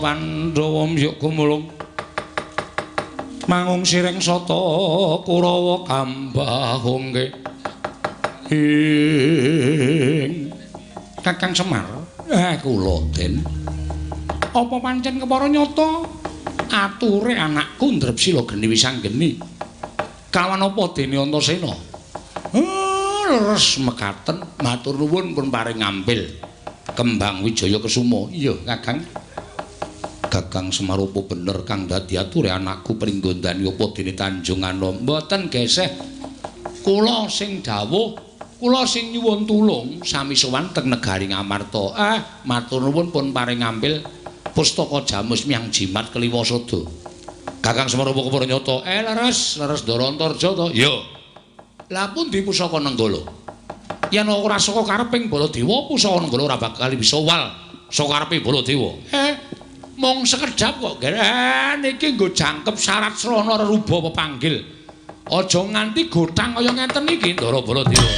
Pandhawa mbyuk gumulung mangung sireng sata Kurawa kambahungke ing Kakang Semar. Kula Den, apa pancen kepara nyata ature anakku Ndrepsila geni wisanggeni kawan apa dene Antasena? Leres mekaten matur nuwun pun paring ngampil kembang Wijaya Kesuma. Iya Kakang. Kakang Semar apa bener kang dadi ature anakku Pringgondani apa dene Tanjung Anom? Mboten geseh. Kula sing dawuh, kula sing nyuwun tulung sami sowan teng negari Ngamarta. Matur nuwun pun paring ngampil pustaka Jamus Miang Jimat Kliwasada. Kakang Semar apa kepara nyata? Leres, leres Ndara Antarja to? Iya. Lah pundi pusaka Nenggala? Yen ora saka kareping Baladewa, pusaka Nenggala ora bakal bisa wal saka karepe Baladewa. Mung sekedhap kok. Niki nggo jangkep syarat srana reruba pepanggil. Aja nganti gothang kaya ngeten iki Ndara Baladewa.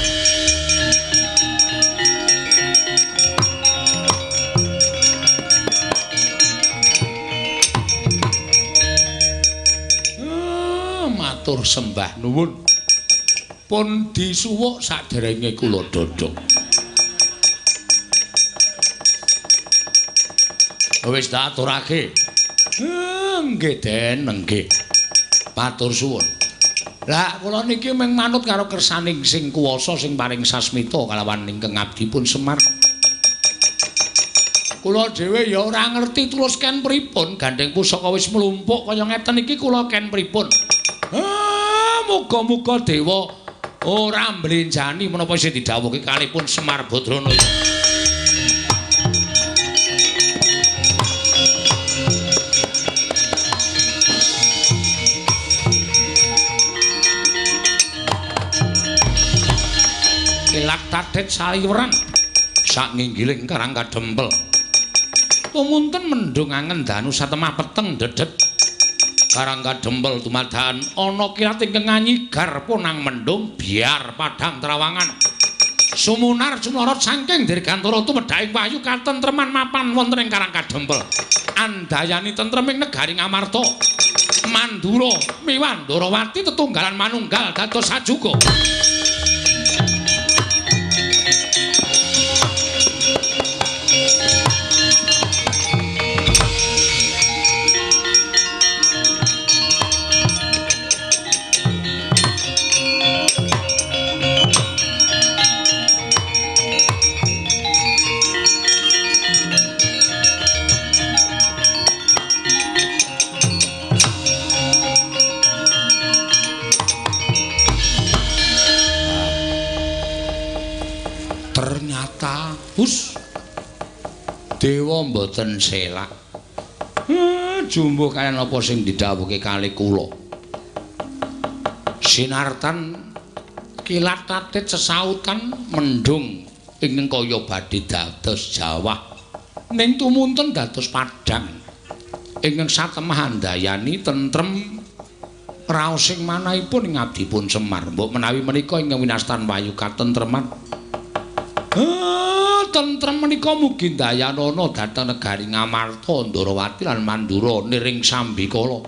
Matur sembah nuwun. Pun disuwuk saderenge kula dodhok. Wis tak aturake. Nggih Den, nggih. Matur suwun. Lah kula niki mung manut karo kersaning sing kuwasa sing paring sasmita kalawan ingkang abdi pun Semar. Kula dhewe ya ora ngerti terus ken pripun, gandeng pusaka wis mlumpuk kaya ngeten iki kula ken pripun. Muga-muga dewa ora mblenjani menapa sing didhawuhke kalihipun Semar Badrana. Kilat tatit saliweran sak nginggiling Karang Kadempel. Tumunten mendung angen danu satemah peteng dedet. Karang Kadempel dumadakan ana kilat ingkang nganyigar punang mendung biar padhang trawangan. Sumunar sumlorot saking dirgantara tumedhaking wahyu katentreman mapan wonten ing Karang Kadempel. Andayani tentreming negari Ngamarta. Mandura miwah Ndorowati tetunggalan manunggal dados sajuga. Ternyata hus dewa mboten selak. Jumbuh kaliyan apa sing didhawuhke kali kula. Sinartan kilat tatit sesautan mendung ingkang kaya badhe dados jawah ning tumunten dados padhang ingkang satemah andayani tentrem raosing manahipun ing abdipun Semar. Mbok menawi menika ingkang winastan wahyu katentreman. Tentrem menika mugi ndayanana dhateng negari Ngamarta, Ndorowati lan Mandura niring sambikala.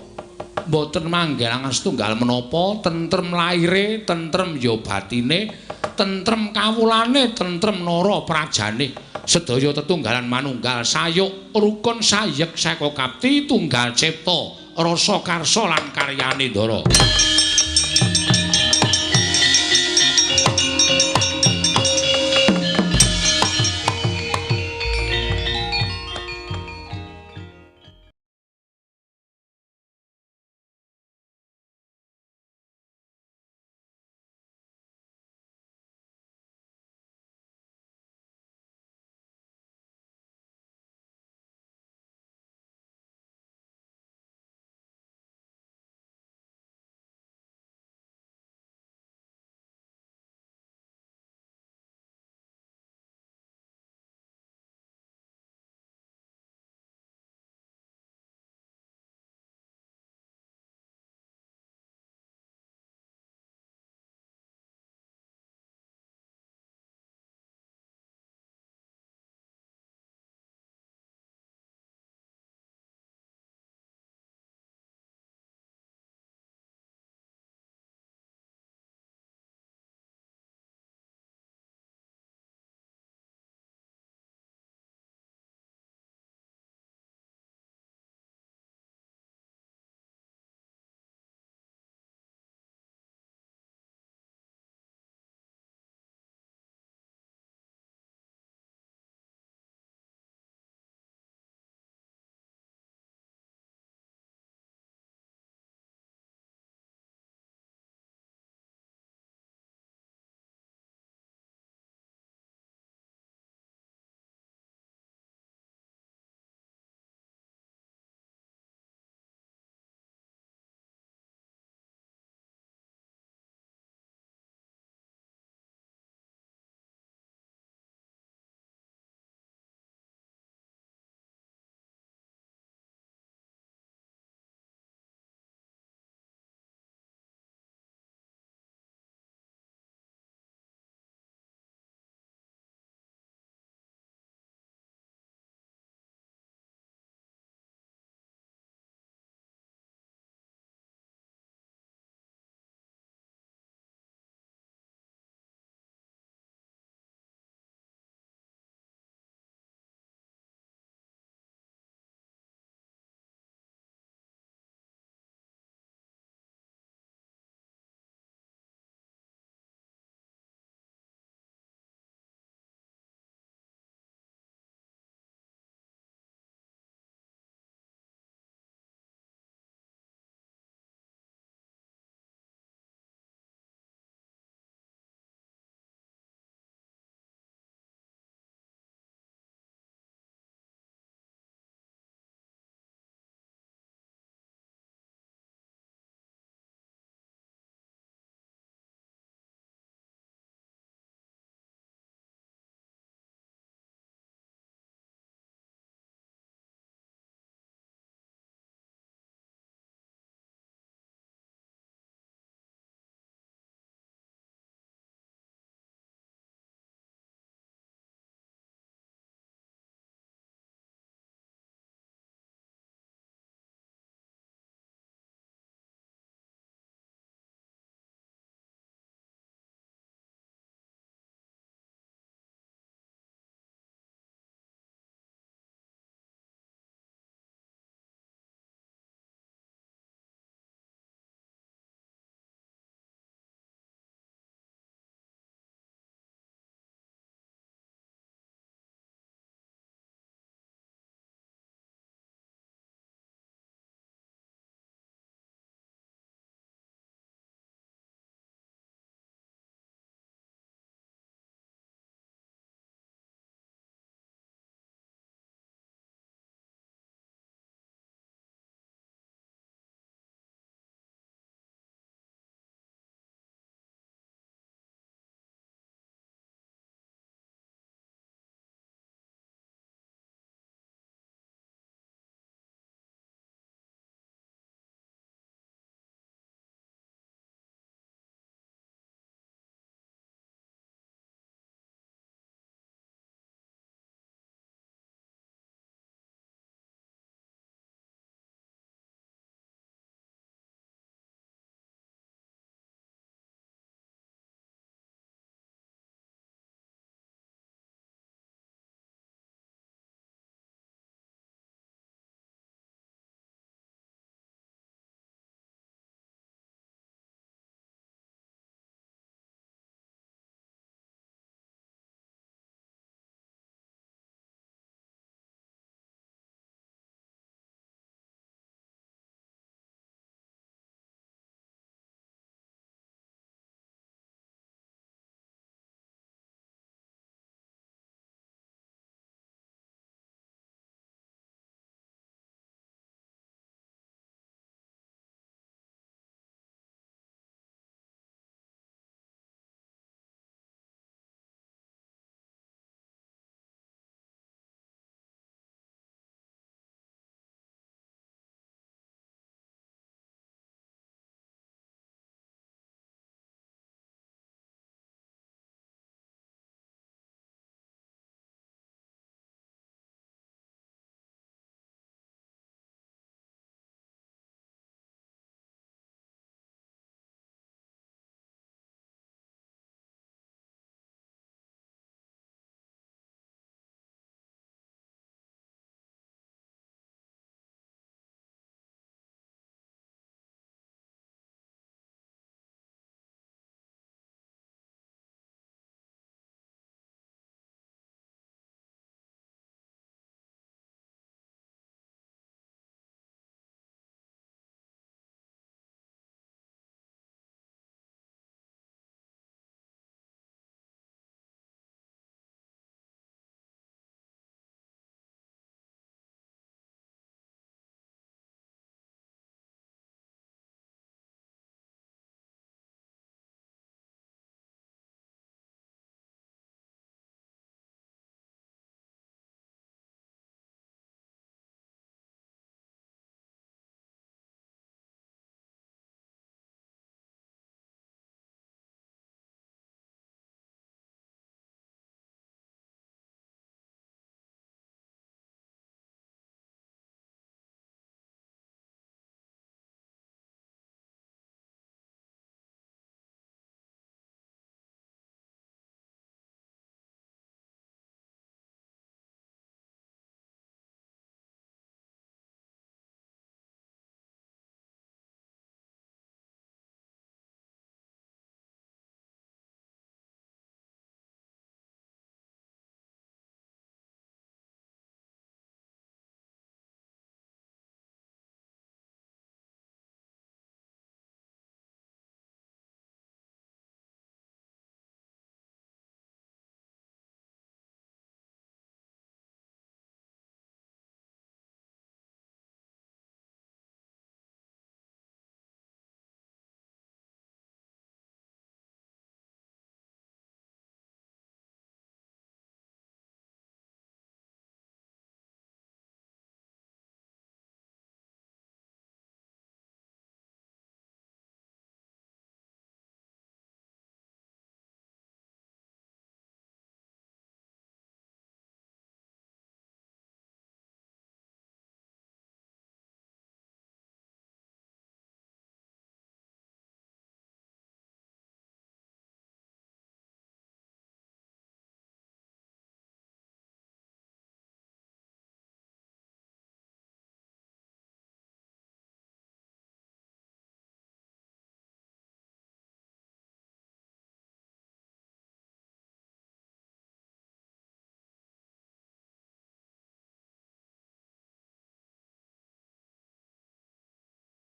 Mboten manggelangan setunggal menapa, tentrem laire, tentrem ya batine, tentrem kawulane, tentrem nara prajane. Sedaya tetunggalan manunggal sayuk rukun sayek saka kapti tunggal cipta rasa karsa lan karyane Ndara.